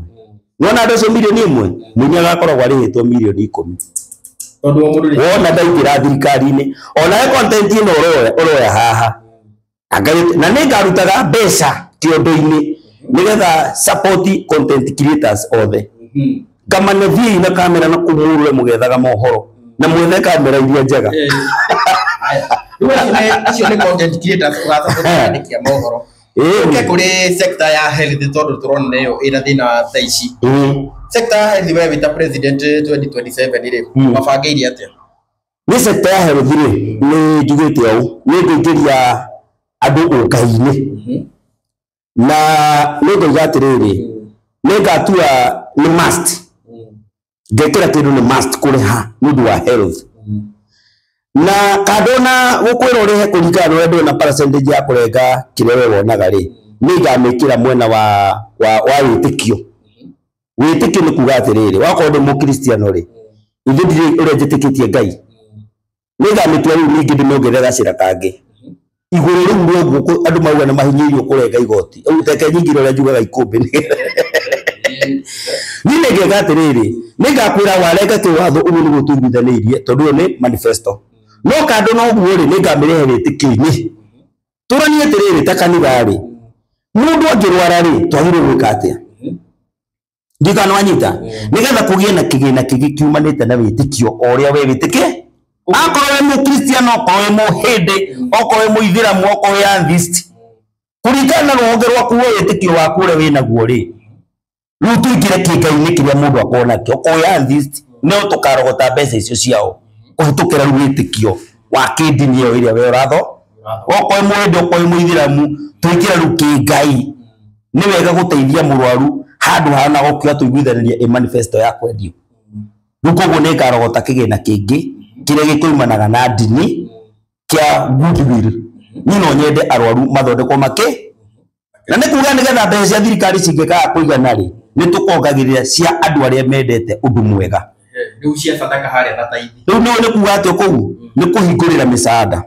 nĩwona andũ acio 1,000,000, mũini agakoragwo arĩhĩtwo 10,000,000.
Tondũ o mũndũ rĩ
Wona ndaingĩra thirikari-inĩ, onawe content ĩno ũroya haha. Na nĩ ngarutaga mbeca kĩondo-inĩ nĩgetha support content creators othe. Ngamane thiĩi na kamera na kũmũrũre mũgethaga mohoro na mwethe kamera iria njega.
Haya. Rĩu acio nĩ content creators ũgacabũra andĩki a mohoro. Ũke kũrĩ sector ya health, tondũ tũrona nĩyo ĩna thĩna thaa ici. Sector ya health, we wĩta president 2027 rĩ, mabangĩire atĩa?
Nĩ sector ya health rĩ, nĩ njugĩte ũũ, nĩ ngũingĩria andũ ũngai-inĩ, na nĩ ngauga atĩrĩrĩ, nĩ ngatua nĩ must, ngekĩra kĩndũ nĩ must kũrĩha nĩ ũndũ wa health. Na kando na gũkwĩra ũrĩhe kũringana na ũrĩa ndĩrona percentage ya kũrenga kĩrĩa we wonaga rĩ, nĩ ngamĩkĩra mwena wa wĩtĩkio. Wĩtĩkio nĩ kuga atĩrĩrĩ, wakorwo ndĩ mũkristiano rĩ, ithuĩ ndirĩ ũrĩa njĩtĩkĩtie Ngai, nĩ ngamĩtua rĩu ningĩ ndĩmĩongerere gacĩra kangĩ igũrũ rĩu rĩoguo. Andũ mauga nĩ mahinyĩirio kũrenga igoti. Rĩu reke nyingĩre ũrĩa njugaga ikũmbĩ. Niĩ nĩ ngeka atĩrĩrĩ, nĩ ngakwĩra warenga kĩwatho ũguo nĩguo tũiguithanĩirie, tondũ ĩyo nĩ manifesto. No kando na ũguo rĩ, nĩ ngamĩrehe wĩtĩkio-inĩ. Tũranie atĩrĩrĩ, ta kanitha rĩ, mũndũ angĩrwara rĩ, twagĩrĩirwo gwĩka atĩa? Ndikana wanyita nigetha kugie na kigina kigi kiumanite na witikio o uria we witikie. Akorwo wi mukristiano, okorwo wi muhindi, okorwo wi muithiramu, okorwo wi atheist, kuringana na ruhonge rwaku rwa wĩtĩkio waku ũrĩa wĩnaguo rĩ, rĩu tũingĩre kĩngai-inĩ kĩrĩa mũndũ akorwo nakĩo. Okorwo wĩ atheist, no tũkarogota mbeca icio ciao kũhĩtũkĩra rĩu wĩtĩkio wa kĩndini ĩyo ĩrĩa we ũratho. Okorwo wĩ mũhĩndĩ, okorwo wĩ mũithĩramu, tũingĩre rĩu kĩngai. Nĩ wega gũteithia mũrwaru handũ hana gũkiuga tũiguithanĩrie ĩ manifesto ya kwendio. Rĩu koguo nĩ ngarogota kĩgĩna kĩngĩ kĩrĩa gĩkoimanaga na ndini kĩa goodwill. Niĩ no nyende arwaru mathondekwo makĩ, na nĩ kuga nĩgetha mbeca cia thirikari cingĩkaga kũigana rĩ, nĩ tũkongagĩrĩra cia andũ arĩa mendete ũndũ mwega.
Rĩu cia sadaka harĩa na taithi.
Rĩu nĩ kuga atĩa kũu? Nĩ kũhingũrĩra mĩcaada.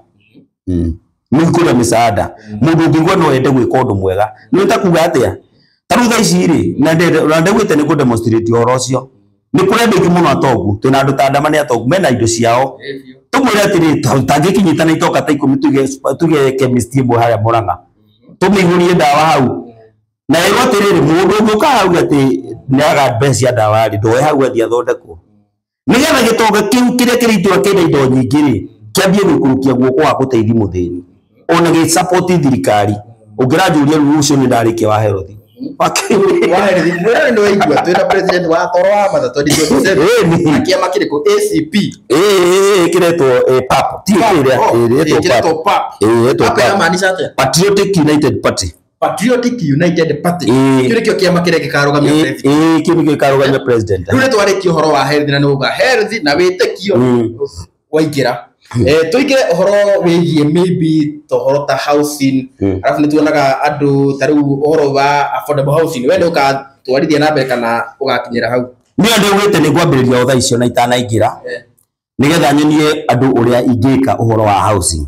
Nĩ kũhingũrĩra mĩcaada. Mũndũ ũngĩigua no ende gwĩka ũndũ mwega. Nĩ ta kuga atĩa? Ta rĩu thaa ici rĩ, na ndaugĩte nĩ kũ-demonstrate ũhoro ũcio. Nĩ kũrĩ andũ aingĩ mũno atongu, twĩna andũ ta Ndama nĩ atongu, mena indo ciao. Tũmwĩre atĩrĩ, tangĩkinyitana itoka ta 10 tuge chemist ĩmwe harĩa Murang'a. Tũmĩihũrie ndawa hau. Na ĩrwo atĩrĩrĩ, mũndũ ũngĩũka hau atĩ nĩaga mbeca cia ndawa rĩ, ndoe hau athiĩ athondekwo. Nĩgetha gĩtonga kĩu kĩrĩa kĩrĩ itũra kĩna indo nyingĩ rĩ, kĩambie gũikũrũkia guoko wa gũteithia mũthĩni. Ona gĩ support thirikari. Ũngĩranjũria rĩu ũcio nĩ ndarĩkia wa Herothi.
Wa Herothi, mwĩrĩ nĩ waigua twĩna president wa Toro wa Matha 2027.
Ĩni.
Kĩama kĩrĩkũ? ACP.
Ĩĩ kĩretwo PAP. Ti kĩrĩa, ĩretwo
PAP.
Ĩretwo
PAP
PAP.
ĩramaanisha atĩa?
Patriotic United Party.
Patriotic United Party. Kĩu nĩkĩo kĩama kĩrĩa gĩkarũgamia president.
Ĩĩ kĩu nĩkĩo gĩkarũgamia president.
Rĩu nĩtwarĩkia ũhoro wa health na nĩũga health na wĩtĩkio waingĩra. Tũingĩre ũhoro wĩgiĩ maybe tohoro ta housing. Arabu nĩtuonaga andũ ta rĩu ũhoro wa affordable housing. We nĩ ũgatwarithia na mbere kana ũgakinyĩra hau?
Niĩ ndĩugĩte nĩ ngwambĩrĩria o thaa icio na itanaingĩra, nĩgetha nyonie andũ ũrĩa ingĩka ũhoro wa housing.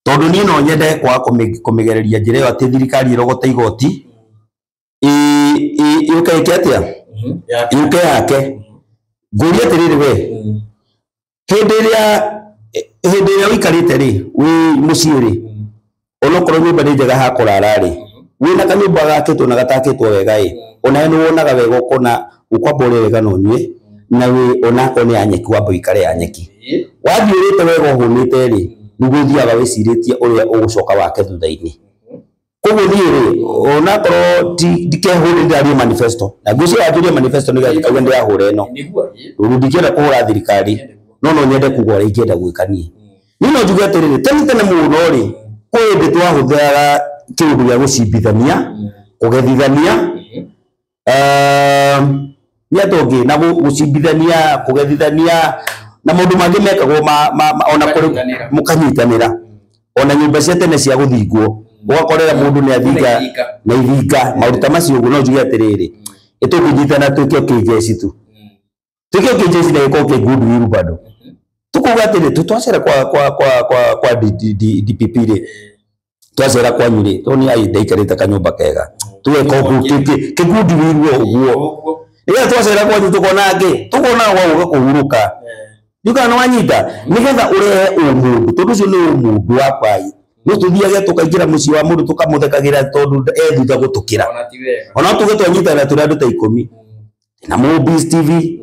Tondũ niĩ no nyende kwaga kũmĩgereria njĩra ĩyo atĩ thirikari ĩrogote igoti yũke ĩke atĩa? Yũke yake. Ngũrie atĩrĩrĩ we, hĩndĩ ĩrĩa ũikarĩte rĩ, wĩ mũciĩ rĩ, onokorwo nyũmba nĩ njega ha kũrara rĩ, wĩna kanyũmba gakĩtwo na gatakĩtwo wega ĩ, onawe nĩ wonaga wega ũkona ũkwamba ũrĩe wega na ũnyue, na wĩ onakorwo nĩ ya nyeki wambe ũikare ya nyeki. Wathiĩ ũrĩte wega ũhũnĩte rĩ, nĩguo ũthiaga wĩcirĩtie ũrĩa ũgũcoka wake thutha-inĩ. Koguo niĩ rĩ, onakorwo ndikehũrĩra ndĩraria manifesto, na ngwĩciria wanjũria manifesto nĩgetha ndikauge ndĩrahũra ĩno. Rĩu ndingĩenda kũhũra thirikari, no nyende kuga ũrĩa ingĩenda gwĩka niĩ. Niĩ no njuge atĩrĩrĩ, tene tene mũno rĩ, kwĩ hĩndĩ twahũthĩraga kĩũndũ gĩa gũcimbithania, kũgethithania, nĩ atĩa ũngĩ, na gũcimbithania, kũgethithania, na maũndũ mangĩ mekagwo ona kũrĩ mũkanyitanĩra. Ona nyũmba cia tene cia gũthingwo, ũgakorera mũndũ nĩ athinga na ithinga, maũndũ ta macio ũguo. No njuge atĩrĩrĩ, ĩtũngĩnyitana tuĩke kĩnjeci tu. Tuĩke kĩnjeci na gĩkorwo kĩ goodwill bado. Tukuga atĩrĩ, twacera kwa DPP rĩ, twacera kwanyu rĩ, tondũ nĩ ai ndaikarĩte kanyũmba kega. Tugeka ũguo kĩ goodwill ũguo. Nĩgetha twacera kwanyu tũkona angĩ, tũkona gwa gũka kũhurũka. Ndikana nĩ wanyita, nĩgetha ũrehe ũmũndũ, tondũ ũcio nĩ ũmũndũ wa kwai. No tũthiage tũkaingĩra mũciĩ wa mũndũ tũkamũthekagĩra tondũ e thutha gũtũkĩra. Ona tuge twanyitanĩra tũrĩ andũ ta 10. Na Mobiz TV,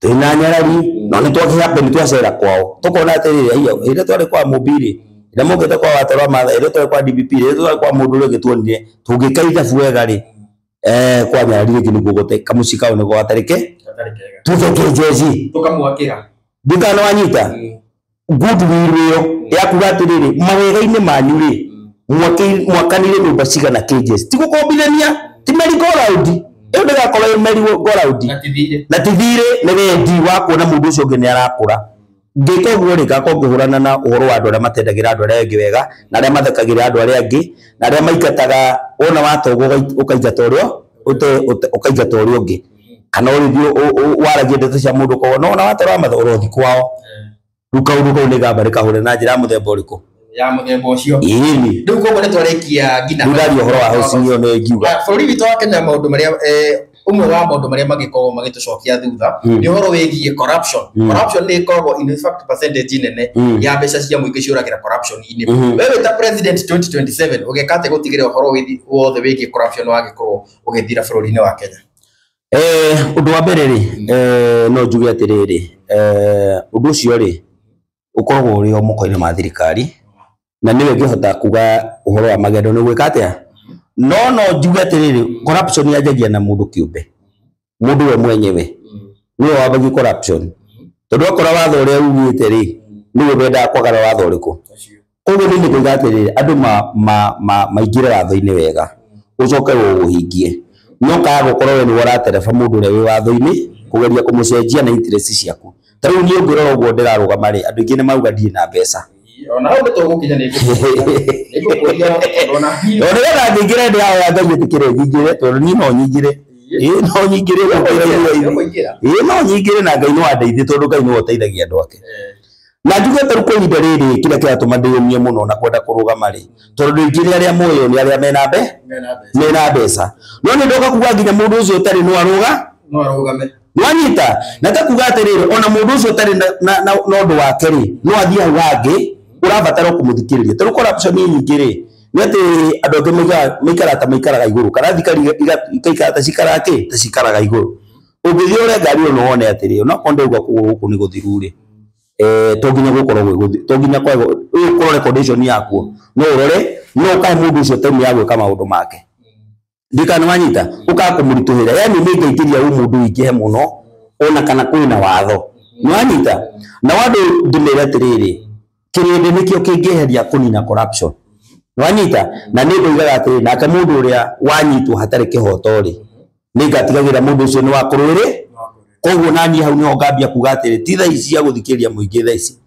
twĩna Nyarari, no nĩ twakĩhape nĩ twacera kwao. Tũkona atĩrĩrĩ, aiya, ĩrĩa twarĩ kwa Mobi rĩ, ĩrĩa mokĩte kwa Watoro wa Matha, ĩrĩa twarĩ kwa DPP, ĩrĩa twarĩ kwa mũndũ ũrĩa ũngĩ tuonire, tũngĩka ithabu wega rĩ, kwa Nyarari rĩngĩ nĩguo gũte kamũciĩ kau nĩguo gatarĩ ke, tuge kĩnjeci.
Tũkamwakĩra.
Ndikana wanyita? Goodwill ĩyo ya kuga atĩrĩrĩ, mawega-inĩ manyu rĩ, mwakanire nyũmba cigana kĩnjeci. Ti gũkombithania, ti merry go round. Ĩyo ndĩgakorwo ĩ merry go round. Na ti thirĩ, nĩ wendi wa kuona mũndũ ũcio ũngĩ nĩ arakũra. Ngĩka ũguo rĩ, ngakorwo ngĩhũrana na ũhoro wa andũ arĩa matendagĩra andũ arĩa angĩ wega, na arĩa mathekagĩra andũ arĩa angĩ, na arĩa maingataga wona watonga ũkaingata ũrĩa, ũkaingata ũrĩa ũngĩ. Kana ũrĩthiĩ waragie ndeto cia mũndũ ũkauga, no ona watoro wa matho ũrothi kwao. Rĩu kaũndũ kau nĩ ngamba rĩkahũre na njĩra ya mũthemba ũrĩkũ?
Ya mũthemba ũcio.
Ĩni.
Rĩu koguo nĩ twarĩkia nginya
Rĩu ndaria ũhoro wa housing ĩyo nĩ ngiuga.
Bũrũri witũ wa Kenya maũndũ marĩa Ũmwe wa maũndũ marĩa mangĩkorwo magĩtũcokia thutha nĩ ũhoro wĩgiĩ corruption. Corruption nĩ ĩkoragwo in fact percentage nene ya mbeca cia mũingĩ ciũragĩra corruption-inĩ. We wĩ ta president 2027 ũgeka atĩa gũtigĩrĩra ũhoro wothe wĩgiĩ corruption wagĩkorwo ũgĩthira bũrũri-inĩ wa Kenya?
Ũndũ wa mbere rĩ, no njuge atĩrĩrĩ, ũndũ ũcio rĩ ũkoragwo ũrĩ o moko-inĩ ma thirikari, na nĩwe ĩngĩhota kuga ũhoro wa magendo nĩ gwĩka atĩa. No njuge atĩrĩrĩ, corruption yanjagia na mũndũ kĩũmbe, mũndũ we mwenyewe nĩwe wambagia corruption, tondũ akora watho ũrĩa ugĩte rĩ nĩwe wendaga kwagarara watho ũrĩkũ. Koguo niĩ nĩnguiga atĩrĩrĩ, andũ maingĩre watho-inĩ wega, ũcoke ũũhingie, no kaga gũkorwo we nĩwe ũratereba mũndũ ũrĩa wĩ watho-inĩ kũgeria kũmũcenjia na interest ciaku. Ta rĩu niĩ ũngĩrora ũguo ndĩrarũgama rĩ, andũ aingĩ nĩ mauga ndirĩ na mbeca.
Ona hau nĩtũgũkinya, nĩngũkũria ona
O nĩgetha ngĩingĩre ndĩrahoya Ngai ĩtĩkĩre nyingĩre, tondũ niĩ no nyingĩre. Ĩĩ no nyingĩre
Ũkũingĩra.
Ĩĩ no nyingĩre, na Ngai no andeithie, tondũ Ngai nĩwe ũteithagia andũ ake. Na njuge ta rĩu kwa ihinda rĩrĩ kĩrĩa kĩratũma ndĩyũmie mũno na kwenda kũrũgama rĩ, tondũ andũ aingĩ arĩa moĩyo nĩ arĩa mena mena mbeca. No nĩ ndoka kuga nginya mũndũ ũcio ũtarĩ no arũga,
No arũgame.
Nĩwanyita? Na ta kuga atĩrĩrĩ, ona mũndũ ũcio ũtarĩ na ũndũ wake rĩ, no athiĩ hau hangĩ ũrabatara kũmũthikĩrĩria. Ta rĩu corruption nyingĩ rĩ, nĩ atĩ andũ angĩ maikaraga ta maikaraga igũrũ, kana thirikari ikaikara ta cikaraga kĩ, ta cikaraga igũrũ. Ũngĩthiĩ ũre ngari ĩyo no wone atĩrĩ, onakorwo ndauga kũgũrũ gũkũ nĩ gũthiru rĩ, to nginya gũkorwo gwĩ gũthiru, to nginya kwage, ũyũ ũkorwo condition yakuo, no ũrore, no ũkahe mũndũ ũcio time ya gwĩka maũndũ make. Ndikana nĩwanyita, ũkaga kũmũritũhĩra, yani nĩ ngaingĩria ũmũndũ ũingĩhe mũno, ona kana kwĩna watho. Nĩwanyita? Na wandũ ndĩmere atĩrĩrĩ, kĩrĩndĩ nĩkĩo kĩngĩeheria kũnina corruption. Nĩwanyita? Na nĩ ndoigaga atĩrĩrĩ, nake mũndũ ũrĩa wanyitwo hatarĩ kĩhoto rĩ, nĩ ngatigagĩrĩra mũndũ ũcio nĩ wa kũrũĩrĩ. Koguo naniĩ hau nĩho ngambia kuga atĩrĩ, ti thaa ici cia gũthikĩrĩria mũingĩ thaa ici.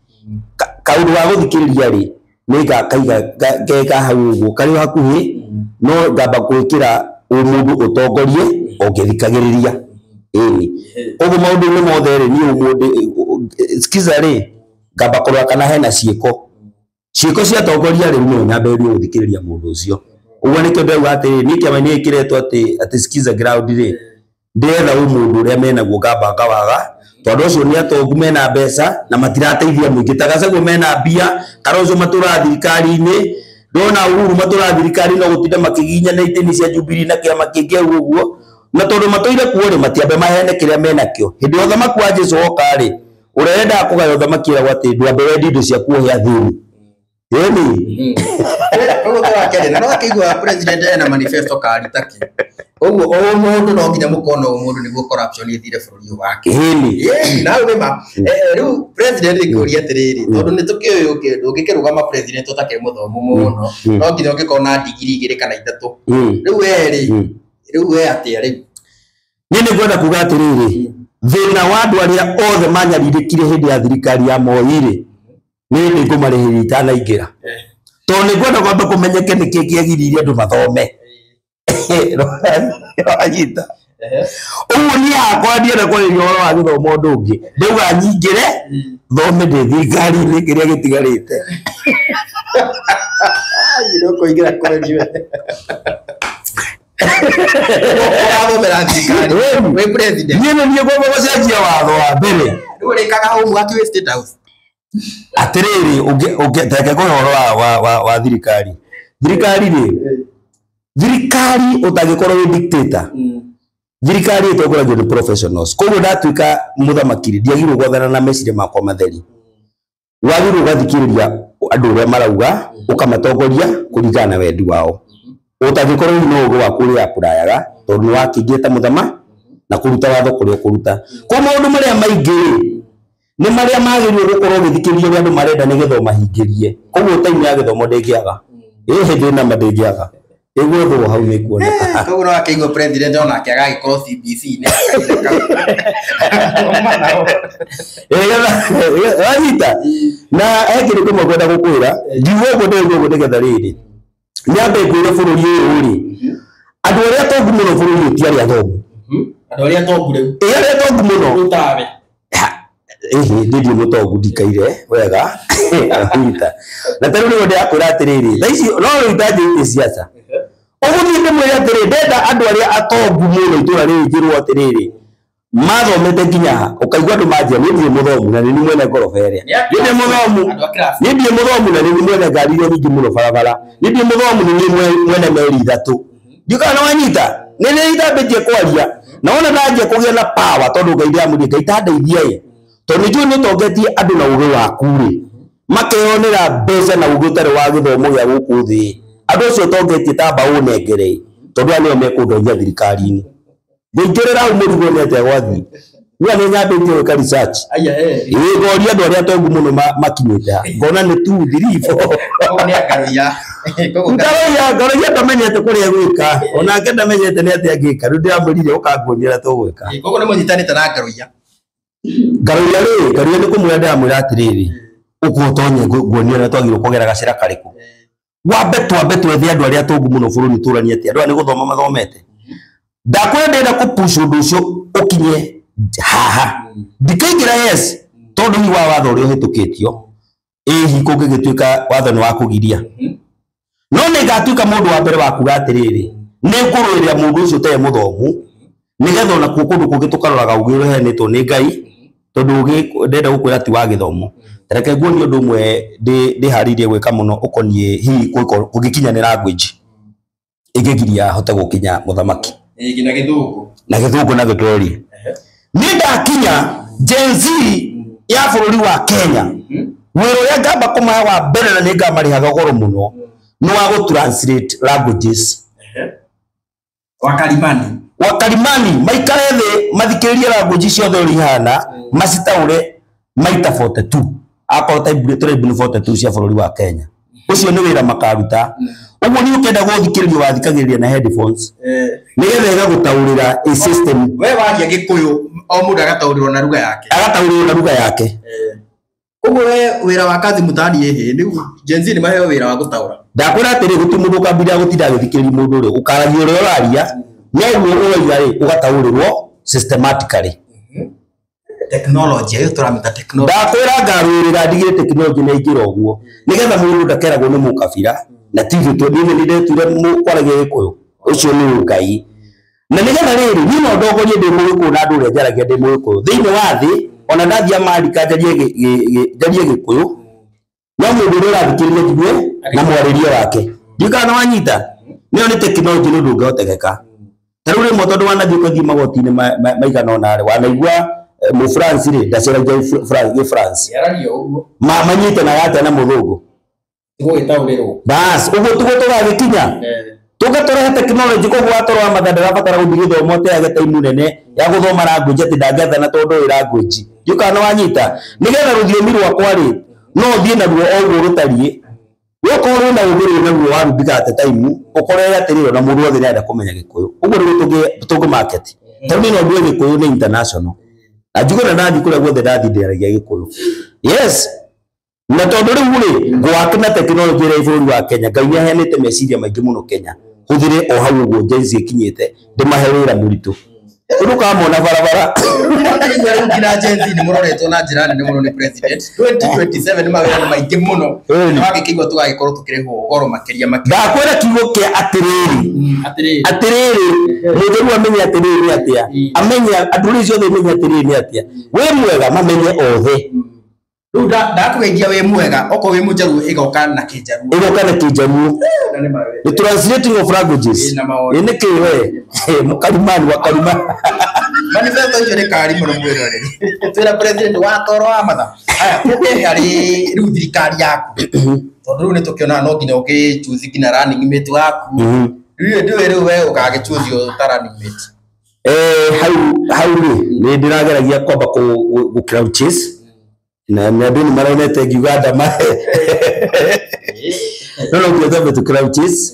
Kaũndũ ga gũthikĩrĩria rĩ, nĩ ngakaiga ngeka hau ũguo, karĩ o hakuhĩ, no ngamba gwĩkĩra ũmũndũ ũtongorie ũngĩthikagĩrĩria. Ĩni. Koguo maũndũ-inĩ mothe rĩ, niĩ ũmũndũ skiza rĩ, ngamba kũrora kana hena ciĩko. Ciĩko ciatongoria rĩu no nyambĩrĩrie gũthikĩrĩria mũndũ ũcio. Ũguo nĩkĩo ndauga atĩrĩrĩ, niĩ kĩama-inĩ gĩkĩ kĩretwo atĩ skiza ground rĩ, ndĩretha ũmũndũ ũrĩa menaguo ngamba ngawaga, tondũ acio nĩ atongu mena mbeca na matirateithia mũingĩ. Ta Gachagua mena mbia, Kalonzo matũraga thirikari-inĩ, ndona Uhuru matũraga thirikari no gũtinda makĩginyana itĩni cia Jubilee na kĩama kĩngĩ hau ũguo, na tondũ matũire kuo rĩ, matiambe maheane kĩrĩa menakĩo. Hĩndĩ ya ũthamaki wa Jesũ woka rĩ, ũrĩa wendaga kũgaya ũthamaki eragwo atĩ ndwambe wendie indo ciaku ũhe athĩni. Ĩni.
Koguo tũrakĩaria na nĩwakĩigua president ena manifesto kari taki. Ũguo o mũndũ no nginya mũkorwo na ũmũndũ nĩguo corruption ĩthire bũrũri ũyũ wake.
Ĩni.
Na hau nĩma rĩu president ngũria atĩrĩrĩ, tondũ nĩ tũkĩũĩ ndũngĩkĩrũgama president ũtakĩrĩ mũthomu mũno, no nginya ũngĩkorwo na ndigiri 2 kana 3. Rĩu we rĩ, rĩu we atĩa rĩu?
Niĩ nĩ ngwenda kuga atĩrĩrĩ, thĩna wa andũ arĩa othe manyarirĩkire hĩndĩ ya thirikari ya Moi rĩ, niĩ nĩ ngũmarĩhĩria itanaingĩra. Tondũ nĩ ngwenda kwamba kũmenyeke nĩkĩ kĩagiririe andũ mathome. Wanyita? Ũguo niĩ hakwa ndienda kwarĩria ũhoro wa gĩthomo ũndũ ũngĩ, ndauga nyingĩre thome ndĩ thirikari-inĩ kĩrĩa gĩtigarĩte.
Ũkũingĩra kweli we. Ũrathomera thirikari wĩ president.
Niĩ nĩ niĩ ngwamba gũcenjia watho wa mbere.
Rĩu ũrĩkaga homework wĩ State House.
Atĩrĩrĩ, reke ngũhe ũhoro wa thirikari. Thirikari rĩ, thirikari ũtangĩkorwo wĩ dictator, thirikari ĩtongoragio nĩ professionals. Koguo ndatuĩka mũthamaki rĩ, ndiagĩrĩirwo gwathana na meciria makwa matheri. Wagĩrĩirwo ũgathikĩrĩria andũ ũrĩa marauga, ũkamatongoria kũringana na wendi wao. Ũtangĩkorwo rĩu no ũgĩ waku ũrĩa apurayaga, tondũ nĩ wakĩingĩra ta mũthamaki na kũruta watho kũrĩa ũkũruta. Koguo maũndũ marĩa maingĩ rĩ, nĩ marĩa magĩrĩirwo gũkorwo ũgĩthikĩrĩria ũrĩa andũ marenda nĩgetha ũmahingĩrie. Koguo time ya gĩthomo ndĩngĩaga. Ĩĩ hĩndĩ nama ndĩngĩaga. Ĩgwethwo hau nĩ kuoneka.
Koguo no akĩigua president onake agagĩkorwo CBC-inĩ.
Wanyita? Na he kĩndũ kĩmwe ngwenda gũkwĩra, ngiuga ũguo ndĩraigua ũguo nĩgetha rĩrĩ, nyambe ngwĩre bũrũri ũyũ rĩ, andũ arĩa atongu mũno bũrũri ũyũ ti arĩa athomu.
Andũ arĩa atongu rĩu.
Ĩ arĩa atongu mũno.
Rĩu tawe.
Ĩhĩ, niĩ ndirĩ mũtongu ndikaire wega. Wanyita? Na ta rĩu nĩguo ndĩrakwĩra atĩrĩrĩ, thaa ici no rĩu itanjĩtie siasa. Ũgũthiĩ ndĩmwĩre atĩrĩ, ndenda andũ arĩa atongu mũno itũra rĩrĩ njĩrwo atĩrĩrĩ, mathomete nginya ha, ũkaigua andũ manjia niĩ ndirĩ mũthomu na nĩ niĩ mwene ngoroba ĩrĩa. Niĩ ndĩ mũthomu, niĩ ndirĩ mũthomu na nĩ niĩ mwene ngari iria nyingĩ mũno barabara. Niĩ ndirĩ mũthomu, nĩ niĩ mwene meri ithatũ. Ndiũĩ kana nĩwanyita? Nĩ nĩ ndambĩtie kwaria na wona ndanjia kũgĩa na power, tondũ Ngai ndĩramũria Ngai tandeithia ĩ, tondũ nĩ njũĩ nĩ ũtongetie andũ na ũgĩ waku rĩ, makeyonera mbeca na ũgĩ ũtarĩ wa gĩthomo gĩa gũkũ thĩ. Andũ acio ũtongetie tamba ũnengere, tondũ aya nĩo mekũndoria thirikari-inĩ. Ngũingĩrĩra hau mũrigo nĩ atĩa gwathiĩ. Niĩ nĩ nyambĩtie gwĩka research. Ĩĩ, ngoria andũ arĩa atongu mũno makinyĩte ha, ngona nĩ 2 3 4.
Koguo nĩ Ngaruiya.
Ngaruiya ndamenyete kũrĩa gwĩka, onake ndamenyete nĩ atĩa angĩka. Rĩu ndĩramwĩrire ũkanguonia ũrĩa tũgwĩka.
Koguo nĩ mũnyitanĩte na Ngaruiya.
Ngaruiya rĩ, Ngaruiya nĩ kũmwĩra ndĩramwĩra atĩrĩrĩ, ũka ũtonye nguonie ũrĩa twagĩrĩirwo kũgera gacĩra karĩkũ. Wambe twambe twethe andũ arĩa atongu mũno bũrũri tũranie atĩ andũ aya nĩ gũthoma mathomete. Ndakwĩra ndĩrenda kũpush ũndũ ũcio ũkinye haha. Ndikaingĩra yes, tondũ hihi wa watho ũrĩa ũhĩtũkĩtio, ĩ hihi kũngĩgĩtuĩka watho nĩ wa kũgiria. No nĩ ngatuĩka mũndũ wa mbere wa kuga atĩrĩrĩ, nĩ ngũrũĩrĩra mũndũ ũcio ũtarĩ mũthomu, nĩgetha onakuo kũndũ kũngĩ tũkaroraga ũgĩ ũrĩa ũheanĩtwo nĩ Ngai, tondũ ũgĩ ndĩrenda gũkwĩra ti wa gĩthomo. Reke nguonie ũndũ ũmwe ndĩharĩirie gwĩka mũno ũkoniĩ hihi kũngĩkinya nĩ language ĩngĩgiria hote gũkinya mũthamaki.
Nginya gĩthũngũ.
Na gĩthũngũ na gĩthweri. Niĩ ndakinya Gen Z ya bũrũri wa Kenya, wĩra ũrĩa ngamba kũmahe wa mbere na nĩ ngamarĩhaga goro mũno nĩ wa gũ translate languages.
Wakarimani.
Wakarimani maikare thĩ mathikĩrĩrie language ciothe ũrĩa ihana, macitaũre maita 42. Akorwo tribe nĩ 42 cia bũrũri wa Kenya. Ũcio nĩ wĩra makaruta. Ũguo nĩ ũkenda gũthikĩrĩria wathikagĩrĩria na headphones. Nĩgetha ĩgagũtaũrĩra a system.
We waria Gĩkũyũ o mũndũ agataũrĩrwo na lugha yake.
Agataũrĩrwo na lugha yake.
Koguo we wĩra wa kazi mtaani ĩhĩ, rĩu Gen Z nĩ maheo wĩra wa gũtaũra.
Ndakwĩra atĩrĩ, gũtirĩ mũndũ ũkambĩrĩria gũtinda agĩthikĩrĩria mũndũ ũrĩa, ũkaragia ũrĩa ũraria, noguo ũroiga rĩ, ũgataũrĩrwo systematically.
Technology ĩyo tũramĩta technology.
Ndakwĩra ngarũĩrĩra ndigire technology na ingĩra ũguo, nĩgetha mũndũ ndakeragwo nĩ mũkabira, na ti ithuĩ tondũ niĩ nĩndetuire kwaragia Gĩkũyũ, ũcio nĩ Ngai. Na nĩgetha rĩrĩ, niĩ no ndongorie ndĩ mũgĩkũyũ na andũ ũrĩa njaragia ndĩ mũgĩkũyũ. Thĩinĩ wa thĩ, ona ndathiĩ Amerika njarie Gĩkũyũ, no mũndũ ũrĩa ũrathikĩrĩria njigue na mwarĩrie wake. Ndiũĩ kana nĩwanyita? Nĩyo nĩ technology nĩ ũndũ ũngĩhotekeka. Ta rĩu rĩmwe tondũ wanathiĩ ũgathiĩ magoti-inĩ maigana ũna rĩ, wanaigua mũ France rĩ, ndaceragia gĩ France.
Yaragia ũguo.
Manyitanaga atĩa na mũthũngũ?
Tũgũgĩtaũrĩrwo.
Bas, ũguo tiguo tũgagĩkinya. Tũgatũrehe technology koguo watoro wa mathaa ndarabatara gũthiĩ gĩthomo atĩ age time nene ya gũthoma language atĩ ndangĩathana tondũ ũĩ language. Ndiũĩ kana nĩwanyita? Nĩgetha rũthiomi rwakwa rĩ, no thiĩ naruo o ũguo rũtariĩ. Wokorwo wĩna ũgĩ rĩ naruo warundika at time, ũkorere atĩrĩrĩ ona mũndũ wothe nĩarenda kũmenya Gĩkũyũ. Ũguo nĩguo tũngĩ market. Ta rĩu niĩ no ngue Gĩkũyũ nĩ international. Na njuge na ndathiĩ kũrĩa guothe ndathiĩ ndĩaragia Gĩkũyũ. Yes. Na tondũ rĩu rĩ, ngwake na technology ĩrĩa ĩ bũrũri wa Kenya, Ngai nĩaheanĩte meciria maingĩ mũno Kenya. Hũthĩre o hau ũguo Gen Z ĩkinyĩte, ndĩmahe wĩra mũritũ. Rĩu ũkamona barabara.
Rĩu nginya Gen Z nĩ mũroretwo na njĩra nene mũno nĩ president. 2027 mawĩra nĩ maingĩ mũno.
Ĩni.
Wagĩkĩigua tũgagĩkorwo tũkĩrĩhwo goro makĩria makĩria.
Ndakwĩra kiugo kĩa atĩrĩrĩ.
Atĩrĩrĩ.
Atĩrĩrĩ, mũtheru amenye atĩrĩrĩ nĩ atĩa. Amenye andũ rĩu ciothe menye atĩrĩrĩ nĩ atĩa. Wĩ mwega mamenye othe.
Rĩu ndakũgeithia wĩ mwega, okorwo wĩ mũnjaruo ĩgoka na kĩnjaruo.
Ĩgoka na kĩnjaruo.
Na nĩ mawega.
The translating of languages.
Ĩ, na maũndũ.
Ĩ, nĩ kĩ we? Mũkarimani wa karima.
Manifesto icio nĩ kari mũno mwĩroreri. Twĩra president wa toro wa matha. Aya, tũke harĩ rĩu thirikari yaku. Tondũ rĩu nĩ tũkĩonaga no nginya ũgĩchoose nginya running mate waku. Rĩu ndũĩ rĩu we ũgagĩchoose ta running mate.
Hau rĩ, nĩ ndĩrageragia kwamba gũ crowd chase. Na andũ nĩ maronete ngiuga ndamahe. No no nginya twambe tũ crowd chase.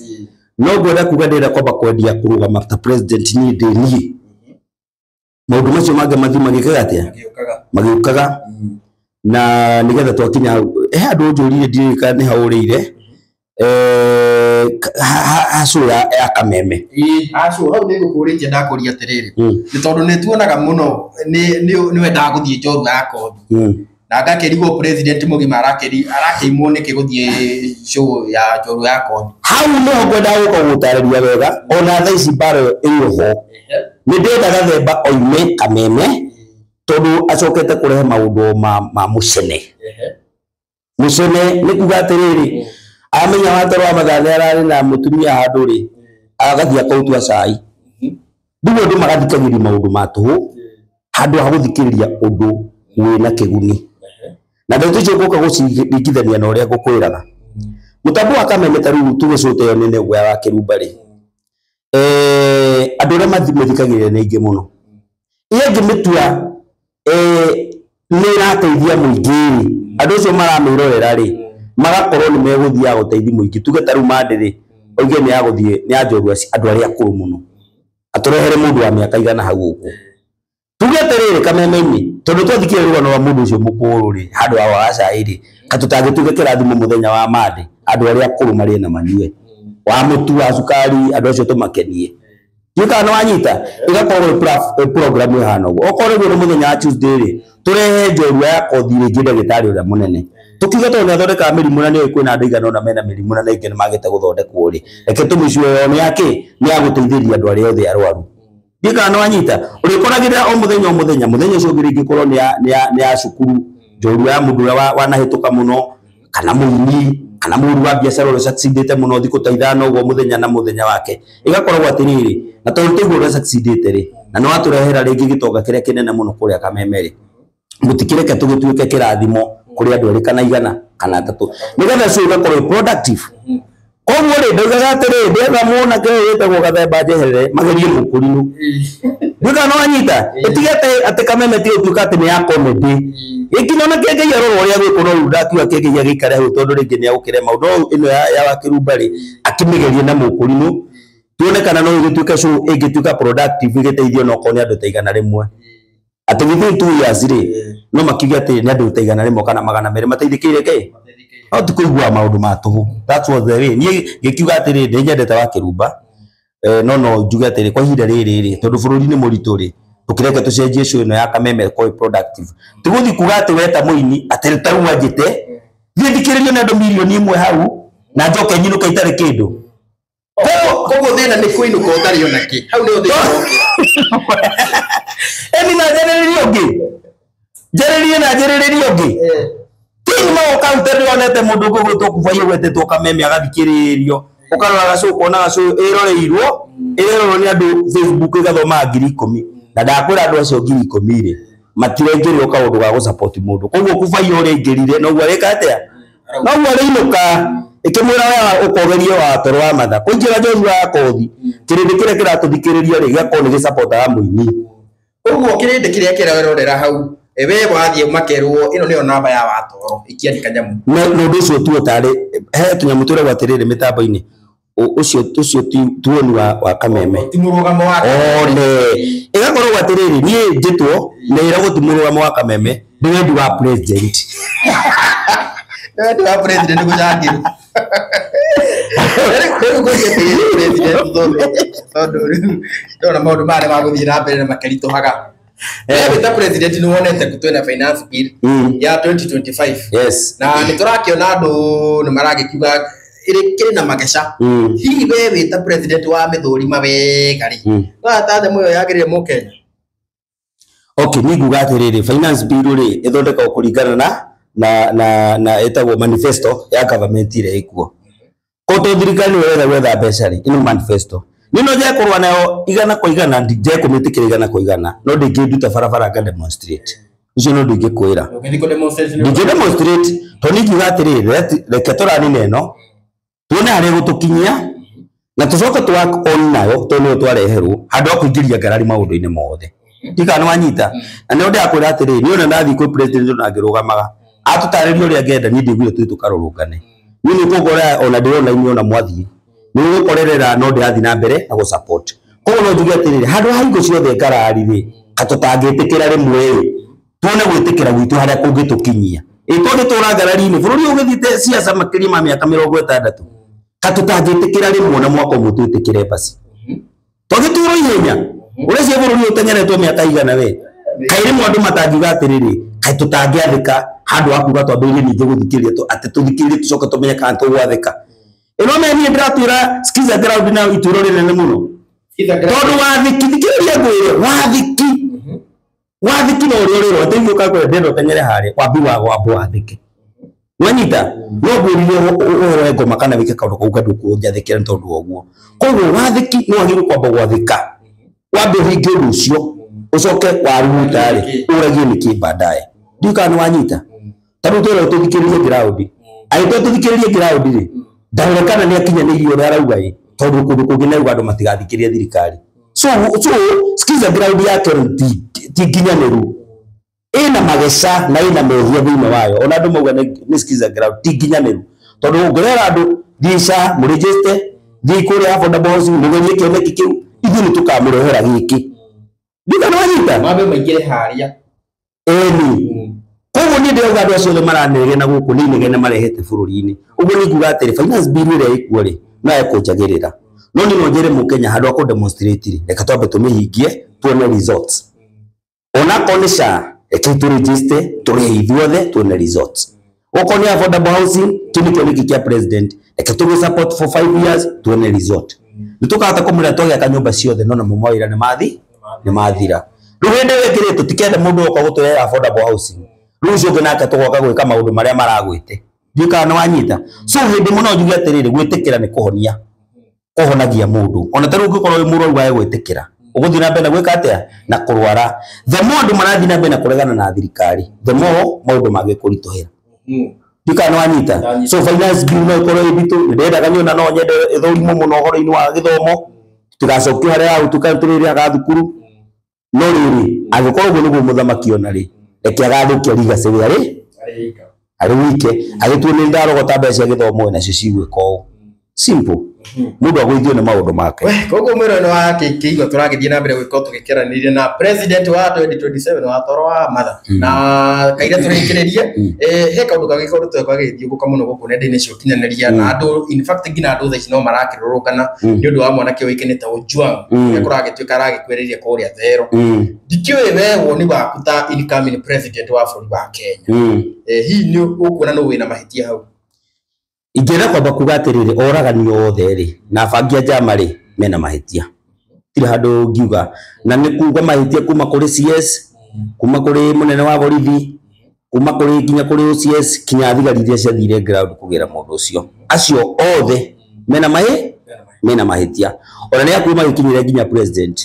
No ngwenda kuga ndĩrenda kwamba kwendia kũrũgama ta president niĩ ndĩ niĩ. Maũndũ macio mangĩ mathiĩ magĩkaga atĩa?
Magĩũkaga.
Magĩũkaga. Na nĩgetha twakinya hau, he handũ ũnjũririe ndiũĩ kana nĩ haũrĩire. Hacũ ya Kameme.
Ĩĩ, hacũ, hau nĩ ngũkũrĩtie ndakũria atĩrĩrĩ. Nĩ tondũ nĩ tuonaga mũno nĩ wendaga gũthiĩ njorua ya kobi. Na ngakĩrigwo president mũgima arakĩimwo nĩkĩ gũthiĩ show ya Njoru ya Kothi.
Hau nĩho ngwendaga gũka gũtarĩria wega ona thaa ici mbara ĩyo ĩrĩ ho. Nĩ ndĩrenda Gathemba oime Kameme tondũ acokete kũrehe maũndũ ma mũcene. Mũcene nĩ kuga atĩrĩrĩ, amenya watoro wa mathaa nĩ ararĩ na mũtumia handũ rĩ, agathiĩ akautua cai. Rĩu andũ magathikagĩrĩria maũndũ ma tũhũ handũ ha gũthikĩrĩria ũndũ wĩna kĩguni. Na ndeto icio ngũka gũciringithania na ũrĩa ngũkwĩraga. Mũtambo wa Kameme ta rĩu tuge cũte ĩyo nene ũguo ya Wakĩrumba rĩ, andũ arĩa mathikagĩrĩria nĩ aingĩ mũno. Ĩyo ĩngĩmĩtua nĩ ĩrateithia mũingĩ rĩ, andũ acio maramĩrorera rĩ, magakorwo nĩ megũthiaga gũteithia mũingĩ. Tuge ta rĩu Mandĩ rĩ, oige nĩ ya gũthiĩ nĩ ya njorua andũ arĩa akũrũ mũno. Atũrehere mũndũ wa mĩaka igana hau ũguo. Tuge atĩrĩrĩ Kameme-inĩ, tondũ twathikĩrĩria rũgano rwa mũndũ ũcio mũkũrũ rĩ, handũ ha waga cai rĩ, katũtangĩtuĩka kĩrathimo mũthenya wa Mandĩ, andũ arĩa akũrũ marĩe na manyue. Wa mũtu wa cukari, andũ acio tũmakenie. Ndiũĩ kana nĩwanyita, ĩgakorwo ĩ program ĩhana ũguo. Okorwo rĩu nĩ mũthenya wa Tuesday rĩ, tũrehe njorua ya Kothi rĩngĩ ndagĩtarĩ ũrĩa mũnene. Tũkiuge tondũ nĩathondekaga mĩrimũ na nĩoĩ kwĩna andũ aigana ũna mena mĩrimũ na aingĩ nĩmagĩte gũthondekwo rĩ, reke tũmĩcue ĩyo nĩ ya kĩ? Nĩ ya gũteithĩrĩria andũ arĩa othe arwaru. Ndiũĩ kana nĩwanyita, ũrĩkoragĩrĩra o mũthenya o mũthenya, mũthenya ũcio ũngĩ rĩngĩ ĩkorwo nĩ ya cukuru, njorua ya mũndũ ũrĩa wanahĩtũka mũno, kana mũini, kana mũhũri wa biacara ũrĩa succeedĩte mũno thikũ ta ithano ũguo mũthenya na mũthenya wake. Ĩgakoragwo atĩrĩrĩ, na tondũ tũguo ũrĩa succeedĩte rĩ, na nĩwatũrehera rĩngĩ gĩtonga kĩrĩa kĩnene mũno kũrĩa Kameme rĩ, mũtikĩreke tũgĩtuĩke kĩrathimo kũrĩ andũ erĩ kana igana kana atatũ, nĩgetha cio igakorwo productive. Koguo rĩ, ndaugaga atĩrĩrĩ, ndĩretha mwanake ũyũ wĩtagwo Gathemba njeherere magerie mũkũrinũ. Ndiũĩ kana nĩwanyita, ĩtige atĩ Kameme ti gũtuĩka atĩ nĩ ya comedy. Gĩkinya ona kĩngĩia rora ũrĩa gwĩkwo no rĩu ndakiuga kĩngĩia gĩikare hau tondũ rĩngĩ nĩ egũkĩre maũndũ. No ĩno ya Wakĩrumba rĩ, akĩmĩgerie na mũkũrinũ, tuone kana no ĩgĩtuĩke show ĩngĩtuĩka productive ĩgĩteithio onokorwo nĩ andũ ta 100. Atĩ within 2 years rĩ, no makiuge atĩ nĩ andũ ta 100 kana 200 mateithĩkĩire kĩ? No ti kũigua maũndũ ma tũhũ. That's what the way. Niĩ ngĩkiuga atĩrĩ, nĩ nyendete Wakĩrumba, no njuge atĩrĩ, kwa ihinda rĩrĩ rĩ, tondũ bũrũri nĩ mũritũ rĩ, tũkĩreke tũcenjie show ĩno ya Kameme ĩkorwo ĩ productive. Ti gũthiĩ kuga atĩ weta mũini, atĩ ta rĩu anjĩte, thiĩ thikĩrĩrio nĩ andũ 1,000,000 hau, na njoke nyinũke itarĩ kĩndũ.
Koguo thĩna nĩ kũinũka ũtarĩ ona kĩ. Hau nĩho thĩna ũkĩte.
Eni na njarĩrĩrie ũngĩ. Njarĩrĩrie na njarĩrĩrie ũngĩ. Tini magoka ũtarĩ mũndũ ũgũgwĩtwo Kubai ũgwetetwo Kameme agathikĩrĩrio. Ũkarora gacũ ũkona gacũ ĩroreirwo, ĩrerorwo nĩ andũ Facebook ĩgathomaga 10,000. Na ndakwĩra andũ acio 10,000 rĩ, matiraingĩrĩrwo kaũndũ ga gũsupport mũndũ. Koguo Kubai ũrĩa aingĩrire noguo arĩka atĩa? Noguo arĩinũka. Ĩkĩmwĩra we ũkogerie wa toro wa matha. Kũingĩra Joshua ya Kothi, kĩrĩndĩ kĩrĩa kĩratũthikĩrĩria rĩ, gĩgakorwo nĩ gĩsupportaga mũini.
Koguo kĩrĩndĩ kĩrĩa kĩrerorera hau, we wathiĩ makerwo ĩno nĩyo namba ya watoro, ikia nĩ kanyamũ.
Na ũndũ ũcio tuo tarĩ, he tũnyamũ twĩragwo atĩrĩrĩ mĩtambo-inĩ, ũcio ti woni wa Kameme.
Ti mũrũgamo wa Kameme.
One. Ĩgakorwo atĩrĩrĩ, niĩ njĩtwo na ĩragwo ti mũrũgamo wa Kameme, nĩ wendi wa president.
Nĩ wendi wa president gũcangĩrwo. Rĩu ngũria atĩrĩrĩ president tondũ rĩu ndona maũndũ maya nĩmagũthiĩ na mbere na makĩritũhaga. Wewe ta president nĩ wonete twĩna finance bill ya 2025.
Yes.
Na nĩ tũrakĩona andũ nĩ maragĩkiuga kĩrĩ na mageca. Hihi we wĩ ta president wa mĩthũrima wega rĩ, no ta thimũ ĩyo yagĩrĩire mũkenya?
Okay, niĩ nguga atĩrĩrĩ, finance bill rĩ ĩthondekagwo kũringana na ĩtagwo manifesto ya government ĩrĩa ĩkuo. Koguo thirikari nĩyo ĩrenda gwetha mbeca rĩ, ĩno manifesto. Niĩ no njage kũrũa nayo 100 kwa 100, njage kũmĩtĩkĩra 100 kwa 100, no ndingĩnduta barabara nga demonstrate. Ũcio no ndingĩkwĩra.
Ndũngĩthiĩ kũ demonstrate nĩ
Ndingĩ demonstrate, tondũ niĩ ngiuga atĩrĩrĩ, reke tũranine ĩno, tuone harĩa ĩgũtũkinyia, na tũcoke tũ work on nayo, tondũ nĩyo twareherwo, handũ ha kũingĩria ngarari maũndũ-inĩ mothe. Ndiũĩ kana nĩwanyita. Na nĩho ndĩrakwĩra atĩrĩrĩ, niĩ ona ndathiĩ kwĩ president ona ngĩrũgamaga, atũtarĩria ũrĩa angĩenda, niĩ ndiaiguire tũthiĩ tũkarũrũngane. Niĩ nĩ kũngora ona ndĩrona inyuĩ ona mwathiĩ, nĩ gũkorerera no ndĩrathiĩ na mbere na gũ-support. Koguo no njuge atĩrĩrĩ, handũ ha hingo ciothe ngarari rĩ, katũtangĩtĩkĩra rĩmwe rĩ, tuone gwĩtĩkĩra gwitũ harĩa kũngĩtũkinyia. Ĩ tũngĩtũra ngarari-inĩ, bũrũri ũyũ ũgĩthiĩte siasa makĩria ma mĩaka 60, katũtangĩtĩkĩra rĩmwe na mwaka ũmwe twĩtĩkĩre basi. Twagĩtũrwo ihenya, ũreciria bũrũri ũyũ ũteng'eretwo mĩaka igana we. Kaĩ rĩmwe andũ matangiuga atĩrĩrĩ, kaĩ tũtangĩathĩka Handũ ha kuga twambĩrĩrie ningĩ gũthikĩrĩria atĩ tũthikĩrĩrie tũcoke tũmenye kana tũgwathĩka. Ĩno me niĩ ndĩratwĩra skiza ground na itũũro rĩnene mũno. Tondũ wathiki, thikĩrĩria ngwĩre, wathiki wathiki no ũrĩa ũrĩrwo atĩ ũka kwenda ndĩrenda ũteng'ere harĩa wambi wa wambo wathike. Nwanyita no ngwĩrire ũhoro wa ngoma kana wĩke kaũndũ kau ndũkũnjathĩkĩra nĩ tondũ wa ũguo. Koguo wathiki no wagĩrĩirwo kwamba gwathĩka, wambe ũhingie ũndũ ũcio, ũcoke waruta rĩ ũragie nĩkĩ baadaye. Ndiũĩ kana nĩ wanyita. Ta rĩu twĩrwo tũthikĩrĩrie ground, angĩkorwo tũthikĩrĩrie ground rĩ, ndarore kana nĩ akinyanĩirie ũrĩa arauga ĩ, tondũ kũndũ kũngĩ nĩ auga andũ matigathikĩrĩrie thirikari. So skiza ground yake ti nginyanĩru, ĩna mageca na ĩna mehia thĩinĩ wayo. Ona andũ mauga nĩ skiza ground ti nginyanĩru, tondũ ũngĩrera andũ thiĩ SHA mũrĩnjĩste, thiĩ kũrĩa affordable housing mũgerie kĩoneki kĩu, ithuĩ nĩ tũkamũrehera gĩkĩ. Ndiũĩ kana wanyita.
Mambe maingĩre harĩa.
Ĩni. Koguo niĩ ndĩrauga andũ acio othe maranegena gũkũ nĩ inegene marehete bũrũri-inĩ. Ũguo nĩ nguga atĩrĩ, finance bill ĩrĩa ĩkuo rĩ, no ĩkũnjagĩrĩra. No niĩ no njĩre mũkenya handũ ha kũ demonstrate rĩ, reke twambe tũmĩhingie tuone results. Onakorwo nĩ SHA, reke tũregister, tũrĩhe ithuothe tuone results. Okorwo nĩ affordable housing, kĩu nĩ kĩoneki kĩa president, reke tũgĩ support for 5 years tuone result. Nĩ tũkahota kũmwĩra twagĩaka nyũmba ciothe no namo mawĩra nĩ mathira. Rĩu hĩndĩ ĩyo ĩkĩrĩtwo tũtikenda mũndũ oka gũtũrehera affordable housing. Rĩu ũcio ũngĩ nake tũgoka gwĩka maũndũ marĩa maragwĩte. Ndiũĩ kana nĩ wanyita. So hĩndĩ mũno njuge atĩrĩrĩ, gwĩtĩkĩra nĩ kũhonia, kũhonagia mũndũ. Ona ta rĩu ũngĩkorwo wĩ mũrwaru wae gwĩtĩkĩra, ũgũthiĩ na mbere na gwĩka atĩa? Na kũrwara. The more andũ marathiĩ na mbere na kũregana na thirikari, the more maũndũ mangĩkũritũhĩra. Ndiũĩ kana nĩ wanyita. So finance bill no ĩkorwo ĩ nditũ, nĩ ndendaga niĩ ona no nyende ĩthũrimwo mũno ũhoro-inĩ wa gĩthomo, tũtigacokio harĩa hau tũrĩrĩaga thukuru. No rĩrĩ, angĩkorwo ũguo nĩguo mũthamaki ona rĩ, reke agathũkia legacy ĩrĩa arĩ wike, agĩtuo nĩ ndarogota mbeca cia gĩthomo nacio cigwĩka ũũ. Simple. Mũndũ agũithio nĩ maũndũ make.
Koguo mwĩrore wa kĩigua tũragĩthiĩ na mbere gũkorwo tũgĩkĩranĩria na president wa 2027 wa toro wa Matha. Na kaira tũrĩkĩrĩrie, he kaũndũ kangĩkorwo twekagĩthiũngũka mũno gũkũ nenda-inĩ cia ũkinyanĩria na andũ, in fact nginya andũ thaa ici no marakĩrũrũngana nĩ ũndũ wa mwanake ũĩkaine ta Ojwang, ũrĩa kũragĩtuĩka aragĩkuĩrĩria kũrĩa Thero. Ndikĩũĩ we woni waku ta incoming president wa bũrũri wa Kenya, hihi nĩ ũkuona nũ wĩna mahĩtia hau?
Ingĩenda kwamba kuga atĩrĩrĩ, oragani othe rĩ na bangi a njama rĩ mena mahĩtia. Tirĩ handũ ngiuga, na nĩ kuga mahĩtia kuma kũrĩ CS, kuma kũrĩ mũnene wa borithi, kuma kũrĩ nginya kũrĩ OCS, kinya thigari iria ciathire ground kũgĩra mũndũ ũcio. Acio othe mena mena mahĩtia. Ona nĩ hakuhĩ magĩkinyĩre nginya president,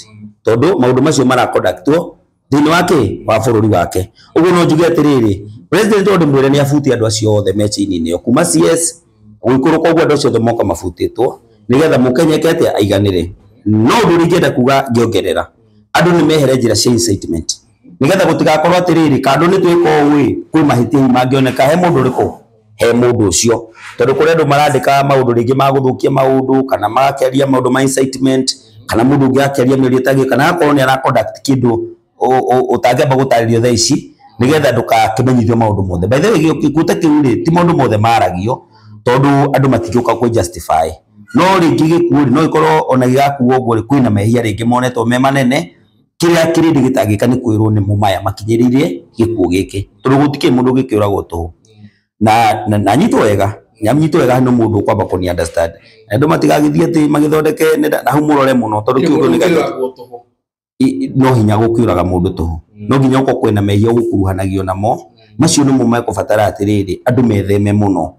tondũ maũndũ macio maraconductwo thĩinĩ wake wa bũrũri wake. Ũguo no njuge atĩrĩrĩ, president o ndĩmwĩre nĩ abutie andũ acio othe me chain-inĩ ĩyo, kuma CS gũikũrũka ũguo andũ acio othe moka mabutĩtwo nĩgetha mũkenya eke atĩa aiganĩre. No ũndũ ũrĩa ingĩenda kuga ngĩongerera, andũ nĩ mehere njĩra cia incitement, nĩgetha gũtigakorwo atĩrĩrĩ kando nĩ twĩka ũũ ĩ, kwĩ mahĩtia mangĩoneka he mũndũ ũrĩkũ, he mũndũ ũcio. Tondũ kũrĩ andũ marandĩka maũndũ rĩngĩ ma gũthũkia maũndũ, kana makĩaria maũndũ ma incitement, kana mũndũ ũngĩ akĩaria mĩario ĩtagĩrĩire, kana agakorwo nĩ ara conduct kĩndũ ũtangĩamba gũtarĩrio thaa ici, nĩgetha ndũgakĩmenyithio maũndũ mothe. By the way, gĩkuũ ta kĩu rĩ, ti maũndũ mothe maragio, tondũ andũ matingĩũka kũ justify. No rĩngĩ gĩkuũ rĩ, no gĩkorwo ona gĩgakuo ũguo rĩ, kwĩna mehia rĩngĩ monetwo me manene, kĩrĩa kĩrĩndĩ gĩtangĩka nĩ kwĩrwo nĩ mo maya makinyĩrĩire gĩkuũ gĩkĩ, tondũ gũtikĩrĩ mũndũ ũngĩkĩũragwo tũhũ. Na nyitwo wega, nyitwo wega nĩ mũndũ ũkwamba kũni understand. Na andũ matigagĩthiĩ atĩ magĩthondeke nenda, na hau mũrore mũno, tondũ kĩu nĩ no hinya gũkĩũraga mũndũ tũhũ. No nginya ũkorwo kwĩna mehia ũgũkuruhanagio namo, macio nĩmo mekũbatara atĩrĩrĩ, andũ metheme mũno.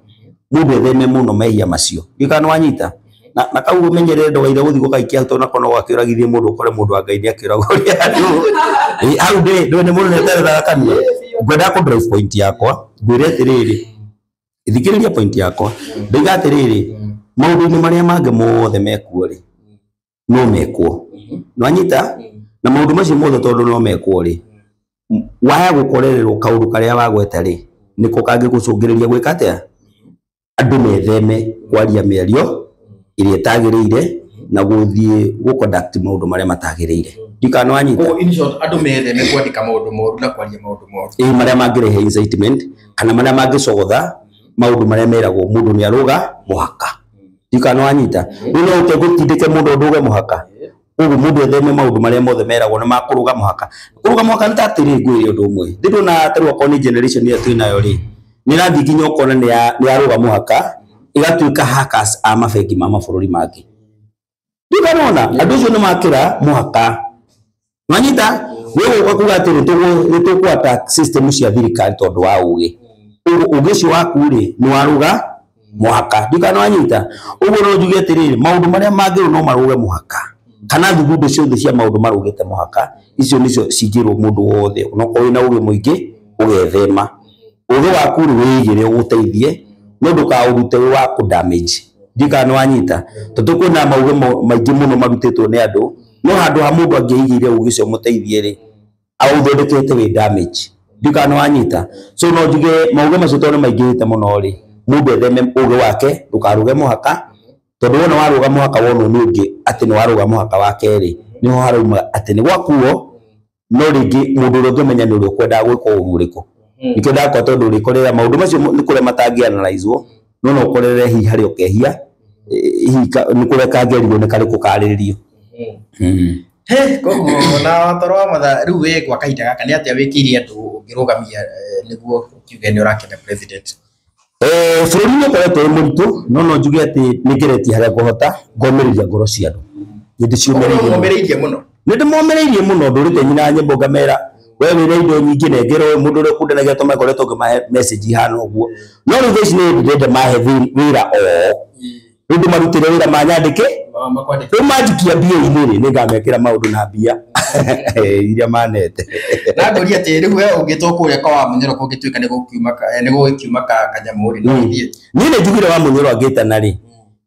Mũndũ etheme mũno mehia macio. Ndiũĩ kana nĩ wanyita. Na kau ũmenyerere ndũgaire gũthiĩ gũgaikia hau tondũ nako no gakĩũragithie mũndũ ũkore mũndũ wa Ngai nĩ akĩũragwo ũrĩa andũ. Hau ndĩ nĩ mũndũ nĩetereraga kanua. Ngwendaga kũ drive point yakwa, ngwĩre atĩrĩrĩ, thikĩrĩria point yakwa. Ndauga atĩrĩrĩ, maũndũ-inĩ marĩa mangĩ mothe mekuo rĩ, no mekwo. Nĩwanyita? Na maũndũ macio mothe tondũ no mekwo rĩ, waya gũkorererwo kaũndũ karĩa wagweta rĩ, nĩko kangĩgũcũngĩrĩria gwĩka atĩa? Andũ metheme kwaria mĩario ĩrĩa ĩtagĩrĩire na gũthiĩ gũ conduct maũndũ marĩa matagĩrĩire. Ndiũĩ kana nĩwanyita?
Koguo in short, andũ metheme kwandĩka maũndũ moru na kwaria maũndũ moru.
Ĩĩ, marĩa mangĩrehe incitement kana marĩa mangĩcogotha maũndũ marĩa meragwo mũndũ nĩ arũga mũhaka. Ndiũĩ kana nĩwanyita? Rĩu no ũke ngũtindĩke mũndũ ndũge mũhaka. Koguo mundu etheme maundu maria mothe meragwo ni makuruga muhaka. Kuruga muhaka ni tatiri ngwire undu umwe. Ndindona tarwa ko ni generation ya twinayo ri. Ni rathi nginya ukona ni yaruga muhaka igatuika hackers a mabengi ma mabũrũri mangĩ. Ndikanona andũ acio nĩ makĩra muhaka. Manyita wewe ukakuga atĩ nĩ tũgwata system cia thirikari tondũ wa ũgĩ. Ũgĩ ũcio waku rĩ nĩ waruga muhaka. Ndikananyita ũguo no njuge atĩrĩrĩ maũndũ marĩa mangĩrwo no maruge muhaka. Kana thugundo ciothe cia maũndũ marugĩte muhaka icio nicio cingĩrwo mũndũ wothe onokorwo wĩna ũgĩ mũingĩ ũgethema. Ũgĩ waku rĩ wĩigĩre ũgũteithie no ndũkaũrute wĩ wa kũ damage. Ndikananyita tondũ kwĩna maũgĩ maingĩ mũno marutĩtwo nĩ andũ no handũ ha mũndũ angĩigĩire ũgĩ ũcio mũteithie rĩ aũthondekete wĩ damage. Ndikananyita so no njuge maũgĩ macio tondũ nĩ maingĩhĩte mũno rĩ mũndũ etheme ũgĩ wake ndũkaruge mũhaka tondũ wona waruga mũhaka wonwo nĩ ũngĩ atĩ nĩ waruga mũhaka wa kerĩ nĩho harauma atĩ nĩ gwakuo no rĩngĩ mũndũ ũrĩa ũngĩmenya nĩ ũrĩa ũkwendaga gwĩka ũru ũrĩkũ. Nĩkĩo ndakwa tondũ ũrĩkorera maũndũ macio nĩ kũrĩa matangĩ-analyzwo no no ũkorere hihi harĩa ũkehia hihi nĩ kũrĩa kangĩarigwo nĩ karĩkũ karĩrĩrio.
He koguo na toro wa matha rĩu we gwa kahinda gaka nĩ atĩa wĩkĩire andũ ũngĩrũgamia nĩguo ũkiuge nĩ ũrakena president?
Bũrũri nĩ ũkoretwo wĩ mũritũ no no njuge atĩ nĩ ngeretie harĩa ngũhota ngomĩrĩria ngoro cia andũ. Nĩ ndĩciũmĩrĩirie
mũno.
Nĩ ndĩmomĩrĩirie mũno ndũrĩte nyina nyĩmbo ngamera we wĩna indo nyingĩ nengerwo mũndũ ũrĩa ũkundenagia tondũ makoretwo ngĩmahe message ihana ũguo. No rĩu thaa ici nĩ ndĩrenda mahe wĩra oo. Rĩu ndĩmarutĩre wĩra manyandĩke rĩu manjikia mbia-inĩ rĩ nĩngamekĩra maũndũ na mbia iria manete.
Na ngũria atĩ rĩu we ũngĩtwo kũrĩa kwa Wamunyoro kũngĩtuĩka nĩ gũgĩkiuma kanyamũ rĩ no ũthiĩ?
Niĩ nĩ njugire Wamunyoro angĩtana rĩ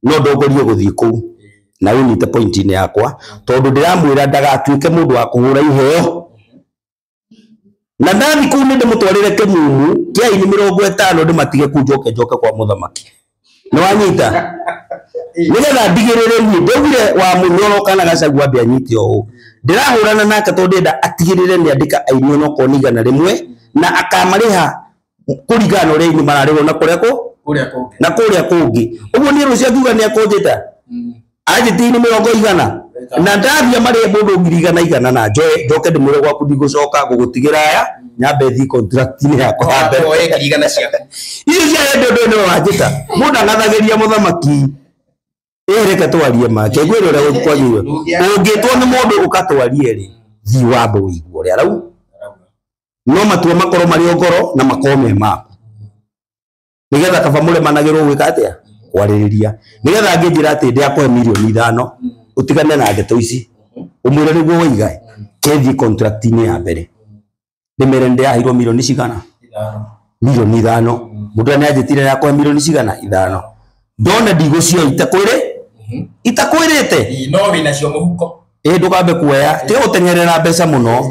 no ndongorie gũthiĩ kũu na ũnyite point-inĩ yakwa tondũ ndĩramwĩra ndagatuĩke mũndũ wa kũhũra iheo. Na ndathi kũu nĩ ndĩmũtwarĩre kĩmumu kĩa aini 50 ndĩmatige kũu njoke njoke kwa mũthamaki. Nĩ wanyita? Nĩgetha ndigĩrĩre niĩ ndaugire Wamunyoro kana Gachagua ambe anyite ũũ. Ndĩrahũrana nake tondũ ndĩrenda atigĩrĩre nĩ andĩka aini onokorwo nĩ 100 na akamarĩha kũringana na ũrĩa aini mararĩhwo na kũrĩa
kũngĩ.
Na kũrĩa kũngĩ. Ũguo niĩ rũciũ angiuga nĩ akũnjĩta anjĩtie 100 na ndathia marĩhe mũndũ 100,000 na njoe njoke ndĩmwĩre gwaku ndigũcoka ngũgũtigĩra aya nyambe thiĩ contract-inĩ yakwa ya mbere.
Woe 100,000 ciaku.
Icio cia hĩndĩ ũndũ nĩwe wanjĩta. Mũndũ ang'athagĩria mũthamaki reke twarie ma kĩngwĩre ũrĩa kwagĩrĩire. Ũngĩtwo nĩ mũndũ ũkatwarie rĩ thiĩ wambe ũigue ũrĩa arauga. No matua makorwo marĩ o ngoro na makorwo me maku. Nĩgetha kaba mũremanagĩrwo gwĩka atĩa? Kwarĩrĩria. Nĩgetha angĩnjĩra atĩ ndĩakũhe 5 million ũtigane na ndeto ici ũmwĩre nĩguo waiga kethiĩ contract-inĩ ya mbere ndĩmere ndĩraheirwo milioni cigana 5 milioni. Mũndũ nĩ anjĩtire yakũhe milioni cigana 5. Ndona ndigũcioya itakwĩrĩte
No wĩnacio mũhuko.
Ĩ ndũkambe kuoya tiga gũteng'erera mbeca mũno.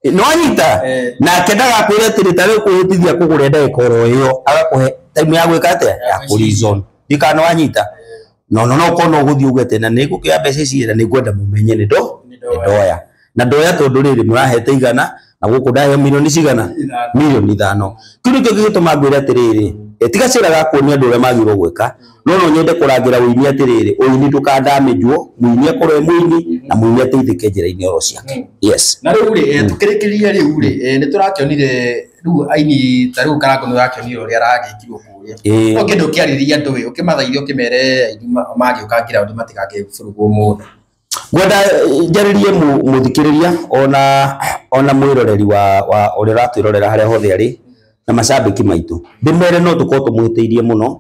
Nĩ wanyita? Nake ndagakwĩre atĩrĩ ta rĩu kwĩhĩtithia kũgũra ndagĩka oro ĩyo agakũhe time ya gwĩka atĩa ya kũ reason. Ndikana nĩ wanyita? No no no ũkorwo no ũgũthiĩ uge atĩ na nĩ ngũkĩoya mbeca ici na nĩ ngwenda mũmenye nĩ ndoya. Na ndoya tondũ rĩrĩ mũrahete 100 na gũkũ ndaheo milioni cigana 5 milioni. Kĩu nĩkĩo gĩgĩtũma ngwĩre atĩrĩrĩ tiga cira ga kuonia andũ ũrĩa magĩrĩirwo gwĩka no no nyende kũrangĩra ũini atĩrĩrĩ ũini ndũkandamĩnjwo mũini akorwo e mũini na mũini ateithĩke njĩra-inĩ oro ciake. Yes.
Na rĩu rĩ tũkĩrĩkĩria rĩu rĩ nĩ tũrakĩonire rĩu aini ta rĩu Karangũ nĩ ũrakĩonire ũrĩa aragĩkirwo kũrĩa. No kĩndũ ũkĩarĩria andũ ĩ ũkĩmathaithia ũkĩmere aini magĩũka ground matigakĩburugwo mũno.
Ngwenda njarĩrie mũthikĩrĩria ona mwĩroreri wa ũrĩa ũratwĩrorera harĩa hothe arĩ na macambĩki maitũ ndĩmere no tũkorwo tũmũhĩtĩirie mũno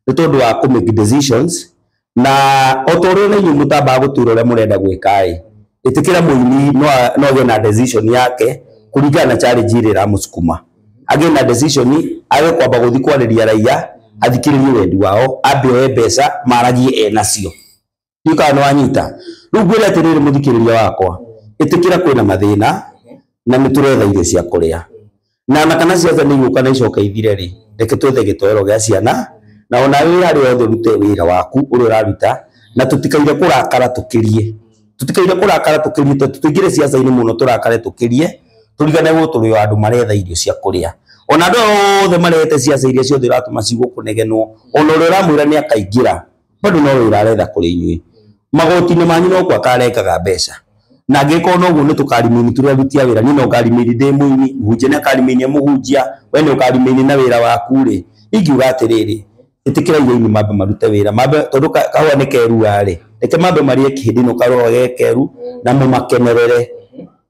nĩ tondũ wa kũ make decisions na o ta ũrĩa na inyuĩ mũtambaga gũtuĩra ũrĩa mũrenda gwĩka ĩ ĩtĩkĩra mũini no agĩe na decision yake kũringana na challenge ĩrĩa ĩramũsukuma agĩe na decision age kwamba gũthiĩ kwarĩria raia athikĩrĩrie wendi wao ambe oe mbeca maragie enacio. Ndiũĩ kana nĩ wanyita. Rĩu ngwĩre atĩrĩrĩ mũthikĩrĩria wakwa ĩtĩkĩra kwĩna mathĩna na nĩ tũretha irio cia kũrĩa na ona kana ciaca nĩ igũka na icoke ithire rĩ reke twethe gĩtoero gĩa ciana na ona wĩra harĩa hothe ũrute wĩra waku ũrĩa ũraruta na tũtikaire kũrakara tũkĩrie tondũ tũingĩre ciaca-inĩ mũno tũrakare tũkĩrie tũriganĩrwo tũrĩ o andũ maretha irio cia kũrĩa. Ona andũ othe marehete ciaca iria ciothe ũratũma cigũkũnegenwo ona ũrĩa ũramwĩra nĩ akaingĩra bado no wĩra aretha kũrĩ inyuĩ. Magoti-inĩ manyu no kwa karengaga mbeca. Na angĩkorwo noguo nĩ tũkarimini tũrĩa aruti a wĩra, niĩ no ngarimini ndĩ mũini, mũhunjia nĩ akarimini mũhunjia, we nĩ ũkarimini na wĩra waku rĩ, ingiuga atĩrĩrĩ, ĩtĩkĩra aini mambe marute wĩra, mambe tondũ kahũa nĩ kerua rĩ, reke mambe marĩe kĩhĩndĩ no karũa ge keru na mũmakenerere.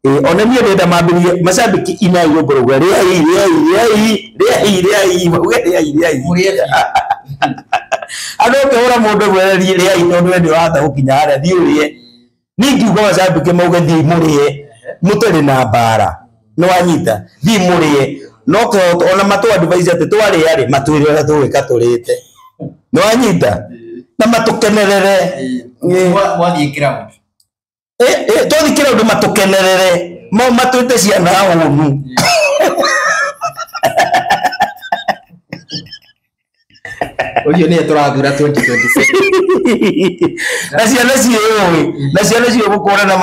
Ona niĩ ndĩrenda mambĩrĩrie macambĩki inai rwĩmbo rũu, rĩai rĩai rĩai rĩai rĩai, mauge rĩai rĩai. Andũ ũkĩhũra mũndũ mwere rĩai tondũ we nĩũrahota gũkinya harĩa, thiĩ ũrĩe. Niĩ ingiuga macambĩki mauge thiĩ mũrĩe, mũtarĩ na mbara, nĩwanyita, thiĩ mũrĩe. No kĩhoto ona matũ advise atĩ twarĩa rĩ, matwĩre ũrĩa tũgwĩka tũrĩte. Nĩwanyita? Na matũkenerere.
Mwathiĩ ground.
Twathiĩ kĩraũndũ matũkenerere. Matwĩte ciana hũnu.
Ũcio nĩye tũrathura 2027.
Na ciana ciĩũĩ, na ciana ciĩ gũkũrana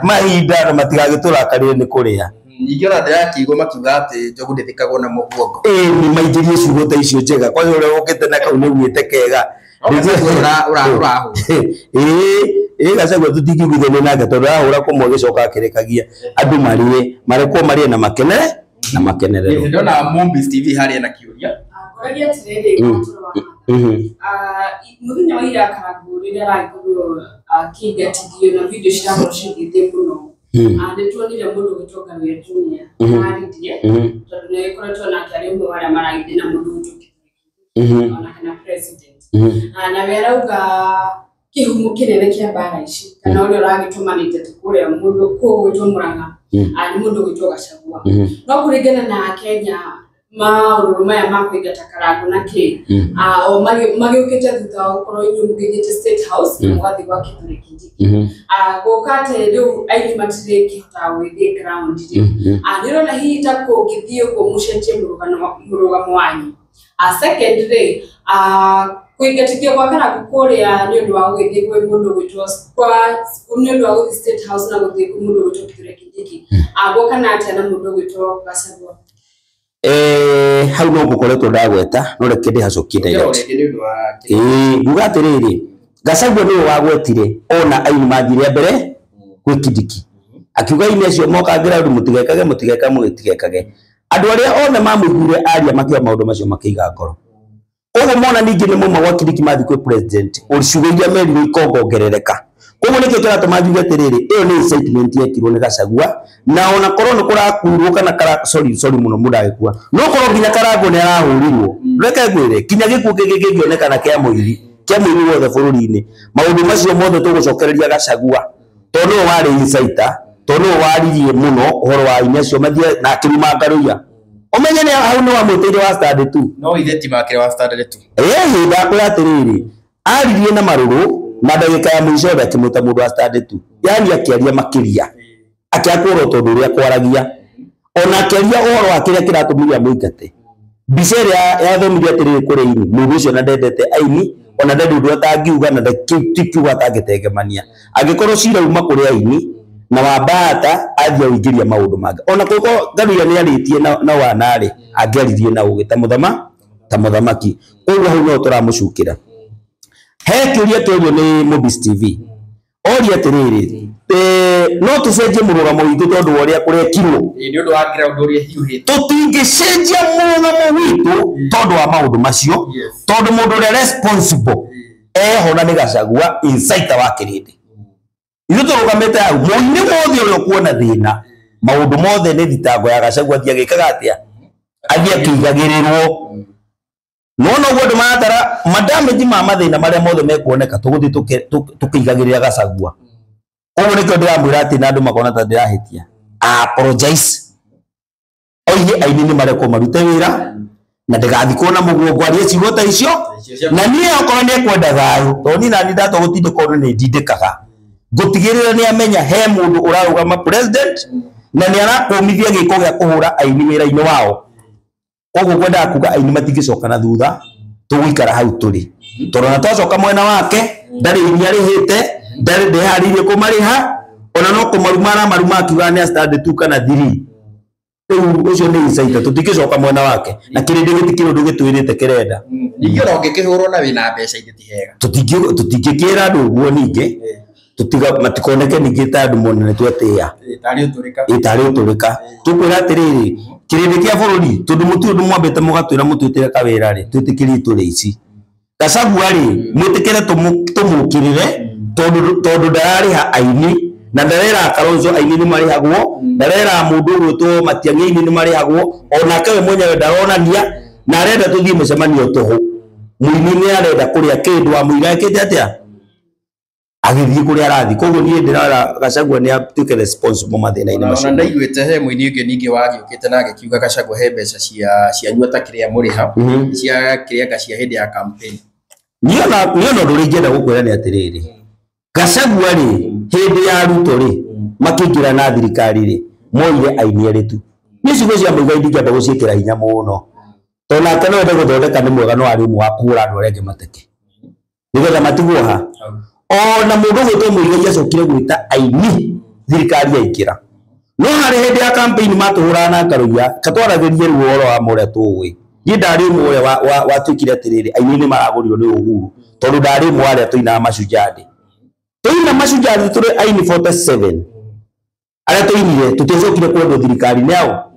mahinda na matigagĩtũrakarĩre nĩ kũrĩa.
Ningĩ ona ndĩrakĩigua makiuga atĩ njogu ndĩthikagwo na mũguongo.
Nĩ maingĩrie ciugo ta icio njega. Kwanja ũrĩa ũkĩte na kau nĩugĩte kega.
Ũrahũra.
Gachagua tũtingĩiguithania nake tondũ arahũra kũmwe agĩcoka akĩrekagia andũ marĩe, marekwo marĩe na makenere na makenererwo.
Ndĩrona Mombis TV harĩa na kĩũria.
Ngũragia atĩrĩrĩ, mũthenya wa ira Karangũ rĩrĩa aragĩkorirwo akĩingatithio na video cirakorwo cigĩthiĩ mũno, nĩtuonire mũndũ ũgwĩtwo Ngawira Junior aririe, tondũ nĩagĩkoretwo nake arĩ ũmwe wa arĩa maragĩthiĩ na mũndũ ũgwĩtwo Kithure ona kana president. Na we arauga kĩhumo kĩnene kĩa mbara ici kana ũrĩa ũragĩtũmanĩte ti kũrĩa mũndũ kũu gwĩtwo Murang'a, nĩ mũndũ ũgwĩtwo Gachagua. No kũringana na Kenya maũrũrũ maya ma kũingata Karangũ na kĩ, o magĩũkĩte thutha wa gũkorwo inyuĩ mũgĩthiĩte State House na mũgathiĩ gwa Kithure Kindiki. Gũka atĩ rĩu aini matirĩkĩhotaga gũgĩthiĩ ground rĩ, nĩũrona hihi ta kũngĩthiĩ ũguo mũcenjie mũrũgamo wanyu? Second rĩ, kũingatithio gwa Karangũ kũrĩa nĩ ũndũ wa gũgĩthiĩ kwĩ mũndũ ũgwĩtwo kwa nĩ ũndũ wa gũthiĩ State House na gũthiĩ kwĩ mũndũ ũgwĩtwo Kithure Kindiki, guokana atĩa na mũndũ ũgwĩtwo Gachagua?
Hau no ngũkoretwo ndagweta, no reke ndĩhacokie direct. Nguga atĩrĩrĩ, Gachagua nĩwe wagwetire ona aini mathire mbere gwĩ Kindiki. Akiuga aini acio moka ground mũtigekage mũtigekage mũtigekage. Andũ arĩa othe mamũiguire aria makiuga maũndũ macio makĩiga ngoro. Koguo mona ningĩ nĩ mauma gwa Kindiki mathiĩ kwĩ president, ciugo iria merirwo ikongongerereka. Koguo nĩkĩo kĩratũma njuge atĩrĩrĩ, ĩyo nĩ incitement yekirwo nĩ Gachagua, na ona korwo nĩ kũrakuirwo kana sorry sorry mũno mũndũ agĩkua, no korwo nginya Karangũ nĩ arahũrirwo, reke ngwĩre nginya gĩkuũ kĩngĩ kĩngĩonekana kĩa mũini, kĩa mũini wothe bũrũri-inĩ, maũndũ macio mothe tũgũcokereria Gachagua, tondũ nĩwe warĩ inciter, tondũ nĩwe waririe mũno ũhoro wa aini acio mathiĩ na akĩruma Ngaruiya. Ũmenye nĩ hau nĩ wamwĩtĩire wa standard 2.
No ithe ti makĩrĩ wa standard 2.
Ndakwĩra atĩrĩrĩ, aririe na marũrũ na ndagĩka ya mũico othe akĩmwĩta mũndũ wa standard 2. Yaani akĩaria makĩria, akĩakũrwo tondũ ũrĩa kwaragia, ona akĩaria ũhoro wa kĩrĩa kĩratũmire amũingate. Mbica ĩrĩa yathomire atĩrĩrĩ kũrĩ aini, mũndũ ũcio ona ndendete aini, ona ndarĩ ũndũ atangiuga na ti kiugo atangĩtengemania. Angĩkorwo cira uma kũrĩ aini na wambata athiĩ awĩingĩria maũndũ mangĩ. Ona kũngĩkorwo Ngaruiya nĩarĩtie na wana-rĩ, angĩaririe na ũgĩ ta mũthamaki. Koguo hau no tũramũcukĩra. He kĩũria kĩorio nĩ Mombis TV. Oria atĩrĩrĩ, no tũcenjie mũrũgamo witũ tondũ wa ũrĩa kũrekirwo.
Nĩ ũndũ wa ground ũrĩa ĩhiũhĩte.
Tũtingĩcenjia mũrũgamo witũ tondũ wa maũndũ macio, tondũ mũndũ ũrĩa responsible eho na nĩ Gachagua inciter wa kĩrĩndĩ. Ithuĩ tũrũgamĩte hau, mũini wothe ũrĩa ũkuona thĩna, maũndũ mothe nĩ thitango ya Gachagua athiĩ agĩkaga atĩa? Athiĩ akĩigagĩrĩrwo. No noguo andũ maratara madamage ma mathĩna marĩa mothe mekuoneka tũgũthiĩ tũkĩigagĩrĩra Gachagua. Koguo nĩkĩo ndĩramwĩra atĩ na andũ makona ta ndĩrahĩtia. Apologize. Oige aini nĩ marekwo marute wĩra na ndĩgathikwo na mũguongo arie ciugo ta icio, na niĩ okorwo nĩ ekwenda thayũ, tondũ niĩ nani ndatua gũtindĩka ũndũ nĩ ndindĩkaga. Ngũtigĩrĩra nĩ amenya he mũndũ ũrarũgama president na nĩ arakũmithia gĩko gĩa kũhũra aini wĩra-inĩ wao. Koguo ngwendaga kuga aini matingĩcoka na thutha, tũgũikara hau tũrĩ. Tondũ ona twacoka mwena wake, ndarĩ aini arĩhĩte, ndarĩ ndeharĩirie kũmarĩha, ona no kũmaruma aramaruma akiuga nĩ a standard 2 kana 3. Rĩu ũcio nĩ insider tũtingĩcoka mwena wake na kĩrĩndĩ gĩtikĩrĩ ũndũ gĩtwĩrĩte kĩrenda.
Ningĩ ona ũngĩkĩhũrwo na wĩna mbeca ithe ti hega.
Tũtingĩkĩra andũ ũguo ningĩ tutiga matikoneke ningĩ ta andũ mona nĩ twetĩĩa.
Tarĩ ũtũrĩka.
Ĩ tarĩ ũtũrĩka. Tũkwĩra atĩrĩrĩ kĩrĩndĩ kĩa bũrũri tondũ mũtirĩ ũndũ mwambĩte mũgatwĩra mũtwĩtĩre kawĩra rĩ twĩtĩkĩrie tũrĩ ici. Gachagua rĩ mwĩtĩkĩre tũmũkĩrĩre tondũ ndararĩha aini na ndarera Kalonzo aini nĩ marĩhagwo, ndarera mũndũ ũgwĩtwo Matiang'i aini nĩ marĩhagwo, onake we mwenyewe ndaronania na arenda tũthiĩ mũcemanio tũhũ. Mũini nĩ arenda kũrĩa kĩndũ amũira ekĩte atĩa agĩthiĩ kũrĩa arathiĩ. Koguo niĩ ndĩrara Gachagua nĩ atuĩke responsible mathĩna-inĩ
Ona
macio.
Ndaiguĩte he mũini ũngĩ ningĩ wagĩũkĩte na agĩkiuga Gachagua he mbeca cia cianyu ta kĩrĩa mũrĩha cia kĩrĩa anga cia hĩndĩ ya campaign.
Niĩ ona ũndũ ũrĩa ingĩenda gũkwĩra nĩ atĩrĩrĩ Gachagua rĩ hĩndĩ ya Ruto rĩ makĩingĩra na thirikari rĩ moire aini erĩ tu. Niĩ ciugo cia Muigai ndingĩamba gũciĩkĩra hinya mũno tondũ nake no ende gũthondeka nĩ mwega no arĩ ũmwe wa kũhũra andũ arĩa angĩ mateke nĩgetha matigwo ha. Ona mũndũ ũgwĩtwo Muigai acokire gwĩta aini thirikari yaingĩra no harĩ hĩndĩ ya campaign matũhũraga na Karũia katwaragĩrie rĩu ũhoro wa ma ũrĩa tũĩ. Niĩ ndarĩ ũmwe ũrĩa watuĩkire atĩrĩrĩ aini nĩ maragũrirwo nĩ Uhuru tondũ ndarĩ ũmwe wa arĩa tũinaga Mashujaa Day. Tũina Mashujaa Day tũrĩ aini 47 arĩa tũinire tũtiacokire kwendwo thirikari nĩ ao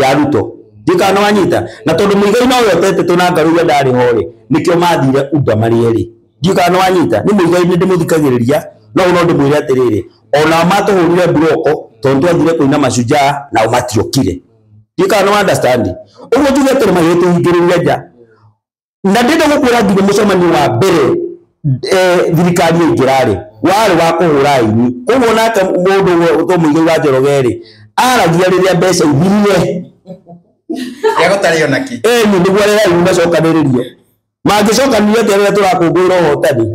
ya Ruto. Ndiũĩ kana nĩwanyita na tondũ Muigai nowe ũtete na Karũia ndarĩ ho rĩ nĩkĩo mathire UDA marĩ erĩ. Ndiũĩ kana nĩwanyita nĩ Muigai nĩ ndĩmũthikagĩrĩria no no ndĩmwĩre atĩrĩrĩ onao matũhũrire mburoko tondũ twathire kũina Mashujaa nao matiokire. Ndiũĩ kana nĩ understand. Ũguo njuge atĩrĩ magĩtũhingĩrĩria nja na ndĩrenda gũkwĩra nginya mũcemanio wa mbere thirikari yaingĩra rĩ warĩ wa kũhũra aini. Koguo nake mũndũ ũgwĩtwo Muigai wa Njoroge rĩ aragia rĩrĩa mbeca ithirire
Rĩa gũtarĩ ona kĩ.
Ĩni nĩguo arĩa aini macokanĩrĩrie mangĩcokanĩrĩria atĩa rĩrĩa tũrakũngũĩra ũhotani.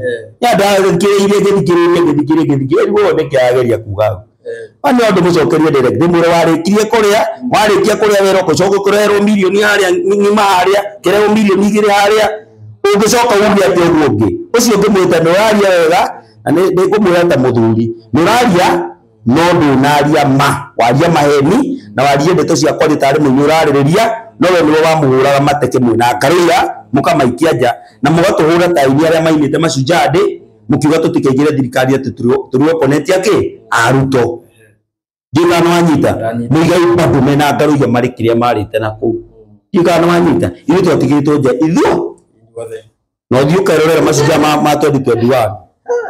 Nĩandathikĩrĩirie ngĩthikĩrĩria ngĩthikĩrĩria ngĩthikĩrĩria rĩu nĩkĩ arageria kuga. Nĩ ũndũ mũcokerie direct ndĩmwĩre warĩkirie kũrĩa warĩkia kũrĩa wĩra ũgĩcoka ũkĩrehwo mirioni harĩa ng'ima harĩa kĩrehwo mirioni igĩrĩ harĩa ũngĩcoka uge atĩa ũguo ũngĩ ũcio ngĩmwĩta nĩ ũraria wega na nĩngũmwĩra ta mũthuri nĩ ũraria no ndũnaria ma waria maheni na warie ndeto cia kwaria tarĩ mũini ũrarĩrĩria no we nĩwe wamũhũraga mateke mwĩna Karũia mũkamaikia nja na mũgatũhũra ta aini arĩa mainĩte Mashujaa Day mũkiuga tũtikaingĩre thirikari atĩ tũrĩ opponent akĩ a Ruto. Ndiũĩ kana nĩwanyita. Muigai bado mena Karũia marĩ kĩrĩa marĩte na kũu. Ndiũĩ kana nĩwanyita. Ithuĩ twatigĩtwo nja ithuĩ na ũthiĩ ũkerorera Mashujaa ma 2021.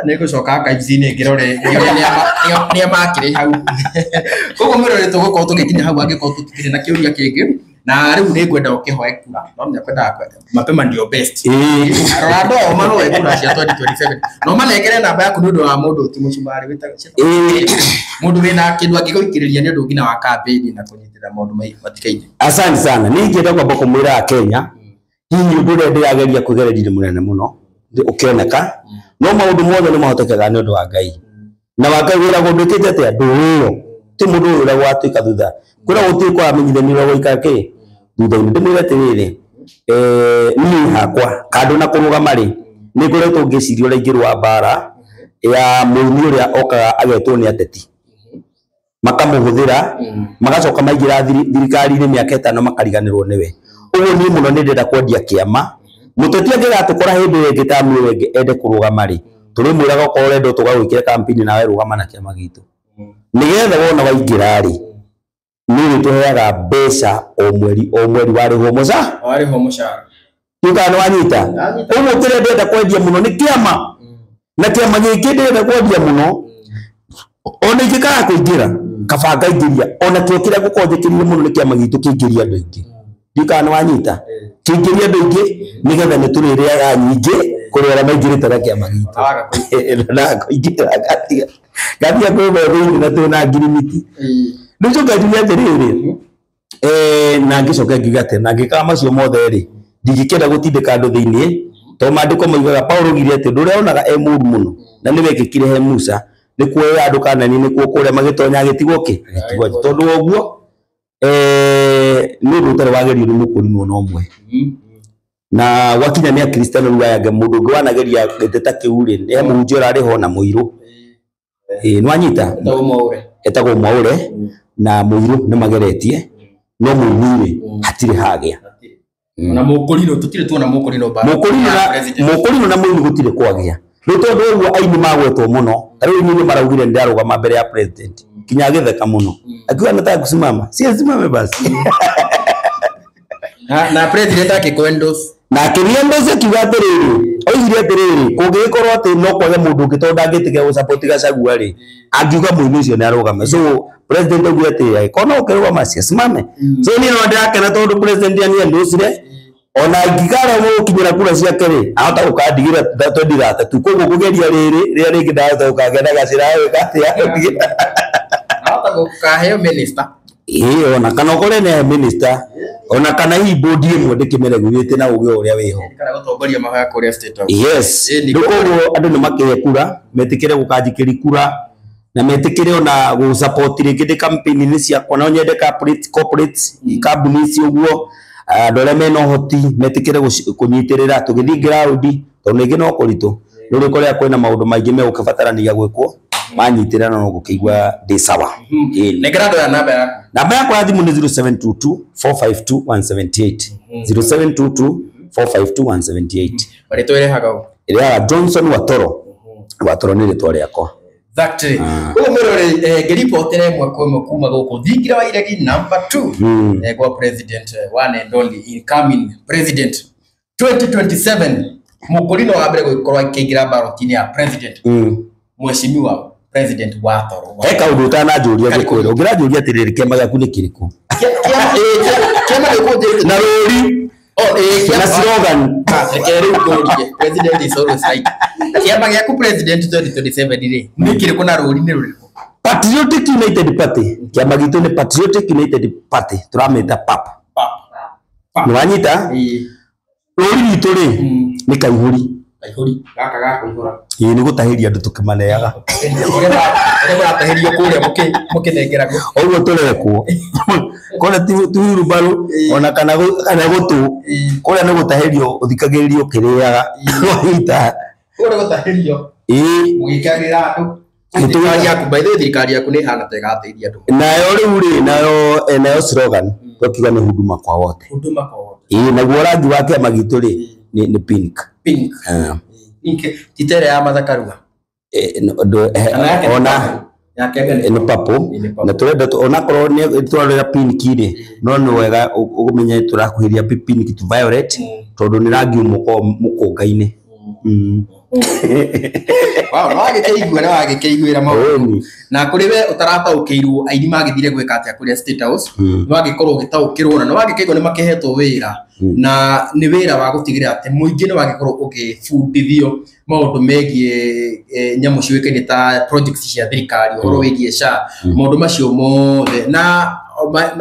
Nĩngũcoka archives-inĩ ngĩrore nĩa makĩrĩ hau. Koguo mwĩrore tũgũkorwo tũgĩkinya hau angĩkorwo tũtikĩrĩ na kĩũria kĩngĩ na rĩu nĩngwenda ũkĩhoe kura no nginya kwendaga mapema ndio best. Rora andũ ao mahoe kura cia 2027 no manengere namba yaku nĩ ũndũ wa mũndũ ti mũcumarĩ wĩtagwo mũndũ wĩna kĩndũ angĩgũikĩrĩria nĩ ũndũ nginya wa campaign na kũnyitĩrĩra maũndũ matikaine.
Asante sana. Niĩ ingĩenda kwamba kũmwĩra Akenya hihi ũndũ ũrĩa ndĩrageria kwĩgereria nĩ mũnene mũno ũkĩoneka no maũndũ mothe nĩ mahotekaga nĩ ũndũ wa Ngai na wa Ngai wĩragwo ndwĩkĩte atĩa ndũĩyo ti mũndũ ũyũ wĩragwo watuĩka thutha kwĩragwo gũtirĩ kwaramenyithanio gũikara kĩ thutha-inĩ. Ndĩmwĩre atĩrĩrĩ niĩ hakwa kando na kũrũgama rĩ nĩ ngoretwo ngĩciria ũrĩa ingĩrũa mbara ya mũini ũrĩa okaga agetwo nĩ ateti makamũhũthĩra magacoka maingĩra thirikari-inĩ mĩaka ĩtano makariganĩrwo nĩwe. Ũguo niĩ mũno nĩ ndĩrenda kwendia kĩama mũteti angĩgatũkora hĩndĩ ĩyo ĩngĩ tamu ĩyo ĩngĩ ende kũrũgama rĩ tũrĩmwĩraga okorwo ũrenda tũgagwĩkĩra campaign nawe rũgama na kĩama gitũ nĩgetha wona waingĩra rĩ nĩ ũrĩtũheaga mbeca o mweri o mweri warĩhwo mũcara
warĩhwo mũcara.
Ndiũĩ kana nĩwanyita. Ũguo kĩrĩa ndĩrenda kwendia mũno nĩ kĩama na kĩama gĩkĩ ndĩrenda kwendia mũno ona ingĩkaga kũingĩra kaba ngaingĩria ona kĩo kĩrĩa ngũkorwo njĩkĩrĩire mũno nĩ kĩama gitũ kĩingĩrie andũ aingĩ. Ndiũĩ kana nĩwanyita. Kĩingĩrie andũ aingĩ nĩgetha nĩ tũrĩrĩaga nyingĩ kũrĩ arĩa maingĩrĩte na kĩama gitũ. Na kũingĩra ngatiga ngatiga kwĩmwe thĩinĩ na twĩna ngirimiti. Rĩu njoke njuge atĩrĩrĩ na ngĩcoke ngiuge atĩ na ngĩkaga macio mothe rĩ ndingĩkĩenda gũtindĩka andũ thĩinĩ tondũ maandĩko moigaga Paũlũ oigire atĩ ũndũ ũrĩa onaga e mũũru mũno na nĩ wekĩkire he Musa nĩ kuoya andũ Kanani nĩkuo kũrĩa magĩtonya agĩtigwo kĩ agĩtigwo nja. Tondũ wa ũguo nĩ ũndũ ũtarĩ wagerio nĩ mũkũrinwo na ũmwe na gwakinya nĩ akristiano rĩu aya angĩ mũndũ ũngĩ wanageria gĩtĩ ta kĩu rĩ nĩ mũhunjia ũrarĩ ho na mũirũ. Nĩwanyita etagwo Mwaũre na mũirũ nĩ mageretie No muinire hatirĩ hagĩa.
Na mukorino tutire tuona mukorino ba.
Mukorino na muini gutire kwagĩa. Rĩu tondũ ũguo aini magwetwo mũno, ta rĩu aini nĩ maraugire nĩndarũgama mbere ya president. Kinya agĩtheka mũno. Akiuga nataka kusimama. Si asimame basi.
Na president akĩkwendos.
Na akĩriendoce akiuga atĩrĩrĩ, oigire atĩrĩrĩ, kũngĩgĩkorwo atĩ no kwage mũndũ ũngĩ tondũ ndangĩtĩkĩra gũsupport Gachagua rĩ, angiuga mũini ũcio nĩ arũgame. So president oigire atĩ angĩkorwo no ũkĩrũgama si asimame. So niĩ no ndĩrakena tondũ president nĩaniendocire. Ona angĩkaremwo gũkinyĩra kura ciake rĩ, ahota gũkandigĩra 2033. Koguo kũgeria rĩrĩ rĩrĩa rĩngĩ ndahota gũkagĩa na gacĩra gwĩka atĩa.
Ahota gũkaheo minister.
Ĩĩ ona kana ũkore nĩ minister. Ona kana hihi bodi ĩmwe ndĩkĩmĩregurĩte na ũgĩ ũrĩa wĩho.
Kana gũtongoria mahoya kũrĩa State House.
Yes. Rĩu koguo andũ nĩ makĩhe kura, metĩkĩre gũkanjikĩria kura na metĩkĩre ona gũ-support rĩngĩ ndĩ campaign-inĩ ciakwa, no nyende corporate kambuni ici ũguo, andũ arĩa mena ũhoti metĩkĩre kũnyitĩrĩra tũgĩthiĩ ground, tondũ rĩngĩ no kũritũ. Rĩu rĩkorĩa kwĩna maũndũ maingĩ megũkĩbatarania gwĩkwo, manyitĩrĩra no gũkĩigua ndĩ sawa.
Nengera andũ aya namba yaku.
Namba yakwa ya thimũ nĩ 0722 452 178. 0722 452 178.
Marĩtwa ĩrehaga ũ?
Ĩrehaga Johnson Watoro. Watoro nĩ rĩtwa rĩakwa.
Exactly. Koguo mwĩroreri ngĩribotera ĩmwe kwa ĩmwe kuma gũkũ thingira wa iregi number 2 kwa president one and only incoming president 2027 mũkũrinũ wa mbere gũgĩkorwo akĩingĩra ballot-inĩ ya president mheshimiwa president Watoro.
He kaũndũ ũtananjũria ngĩkwĩra, ũngĩranjũria atĩrĩrĩ, kĩama gĩaku nĩ kĩrĩkũ?
Kĩama gĩkũ
na rũri na slogan.
Reke rĩu ngũrie, president is always right. Kĩama gĩaku president 2027 rĩ, nĩ kĩrĩkũ na rũri nĩ rũrĩkũ?
Patriotic United Party. Kĩama gitũ nĩ Patriotic United Party, tũramĩta PAP. Nĩ wanyita? Rũri rwitũ rĩ nĩ kaihũri.
Kaihũri gaka ga kũihũra.
Ĩĩ nĩ gũtahĩria andũ tũkĩmaneaga.
Ũrĩa mũratahĩrio kũrĩa mũkĩnengeragwo.
Ũguo tũrekwo. Kũrĩa ti wheelbarrow ona kana gũtũ. Kũrĩa nĩ gũtahĩrio ũthikagĩrĩrio ũkĩrĩaga. Wanyita?
Kũrĩa gũtahĩrio.
Ĩĩ.
Mũgĩkagĩra andũ. Thirikari yaku, by the way, thirikari yaku nĩ ĩhana ta ĩgateithia andũ.
Nayo rĩu rĩ, nayo slogan twakiuga nĩ huduma kwa wote.
Huduma kwa wote.
Ĩĩ, naguo rangi wa kĩama gitũ rĩ nĩ pink.
Pink. Pink ti ta ĩrĩa ya Martha Karua.
Ona nĩ purple. Na tũrenda onakorwo nĩ tũrarora pink rĩ, no nĩ wega ũmenye tũrakuhĩrĩria pink to violet tondũ nĩ rangi ũmwe ũkoragwo mũkũnga-inĩ.
Wow, no wagĩkĩigua nĩ wagĩkĩiguĩra maũndũ. Na kũrĩ we ũtarataũkĩirwo aini magĩthire gwĩka atĩa kũrĩa State House, nĩ wagĩkorwo ũgĩtaũkĩrwo na nĩ wagĩkĩigua nĩ makĩhetwo wĩra, na nĩ wĩra wa gũtigĩrĩra atĩ mũingĩ nĩ wagĩkorwo ũgĩbundithio maũndũ megiĩ nyamũ ciũĩkaine ta projects cia thirikari, ũhoro wĩgiĩ SHA, maũndũ macio mothe. Na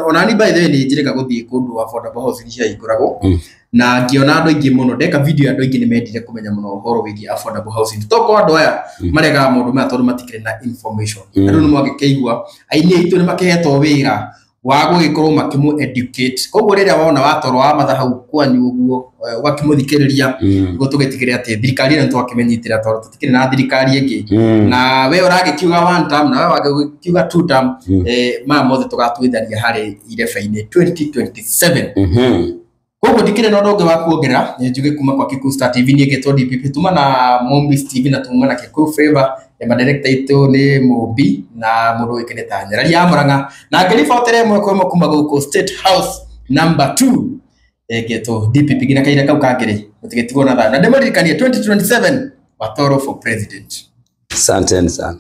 onani by the way nĩ njĩrĩga gũthiĩ kũndũ affordable housing ciahingũragwo, na ngĩona andũ aingĩ mũno ndeka video andũ aingĩ nĩ mendire kũmenya mũno ũhoro wĩgiĩ affordable housing. Tokorwo andũ aya maregaga maũndũ maya tondũ matikĩrĩ na information. Andũ nĩ mwagĩkĩigua aini aitũ nĩ makĩhetwo wĩra wa gũgĩkorwo makĩmũ educate. Koguo rĩrĩa wona Watoro wa Martha hau kwanyu ũguo ũgakĩmũthikĩrĩria nĩguo tũgĩtigĩrĩre atĩ thirikari ĩno nĩtwakĩmĩnyitĩra tondũ tũtikĩrĩ na thirikari ĩngĩ. Na we ũragĩkiuga one term na we wagĩkiuga two term, maya mothe tũgatuithania harĩ irebe-inĩ 2027. Koguo ndikĩrĩ na ũndũ ũngĩ wa kuongerera, nĩ njuge kuma kwa Kikuyu Star TV niĩ ngetwo DPP, tuma na Mombis TV na tuma na Kikuyu Flavor, ya director itũ nĩ Mũmbi na mũndũ ũĩkaine ta Nyarari ya Murang'a, na ngĩribotera ĩmwe kwa ĩmwe kuma gũkũ State House number 2 ngetwo DPP nginya kahinda kau kangĩ rĩ, mũtigĩtigwo na thayũ. Na ndĩmũririkanie 2027 Watoro for president.
Asante sana.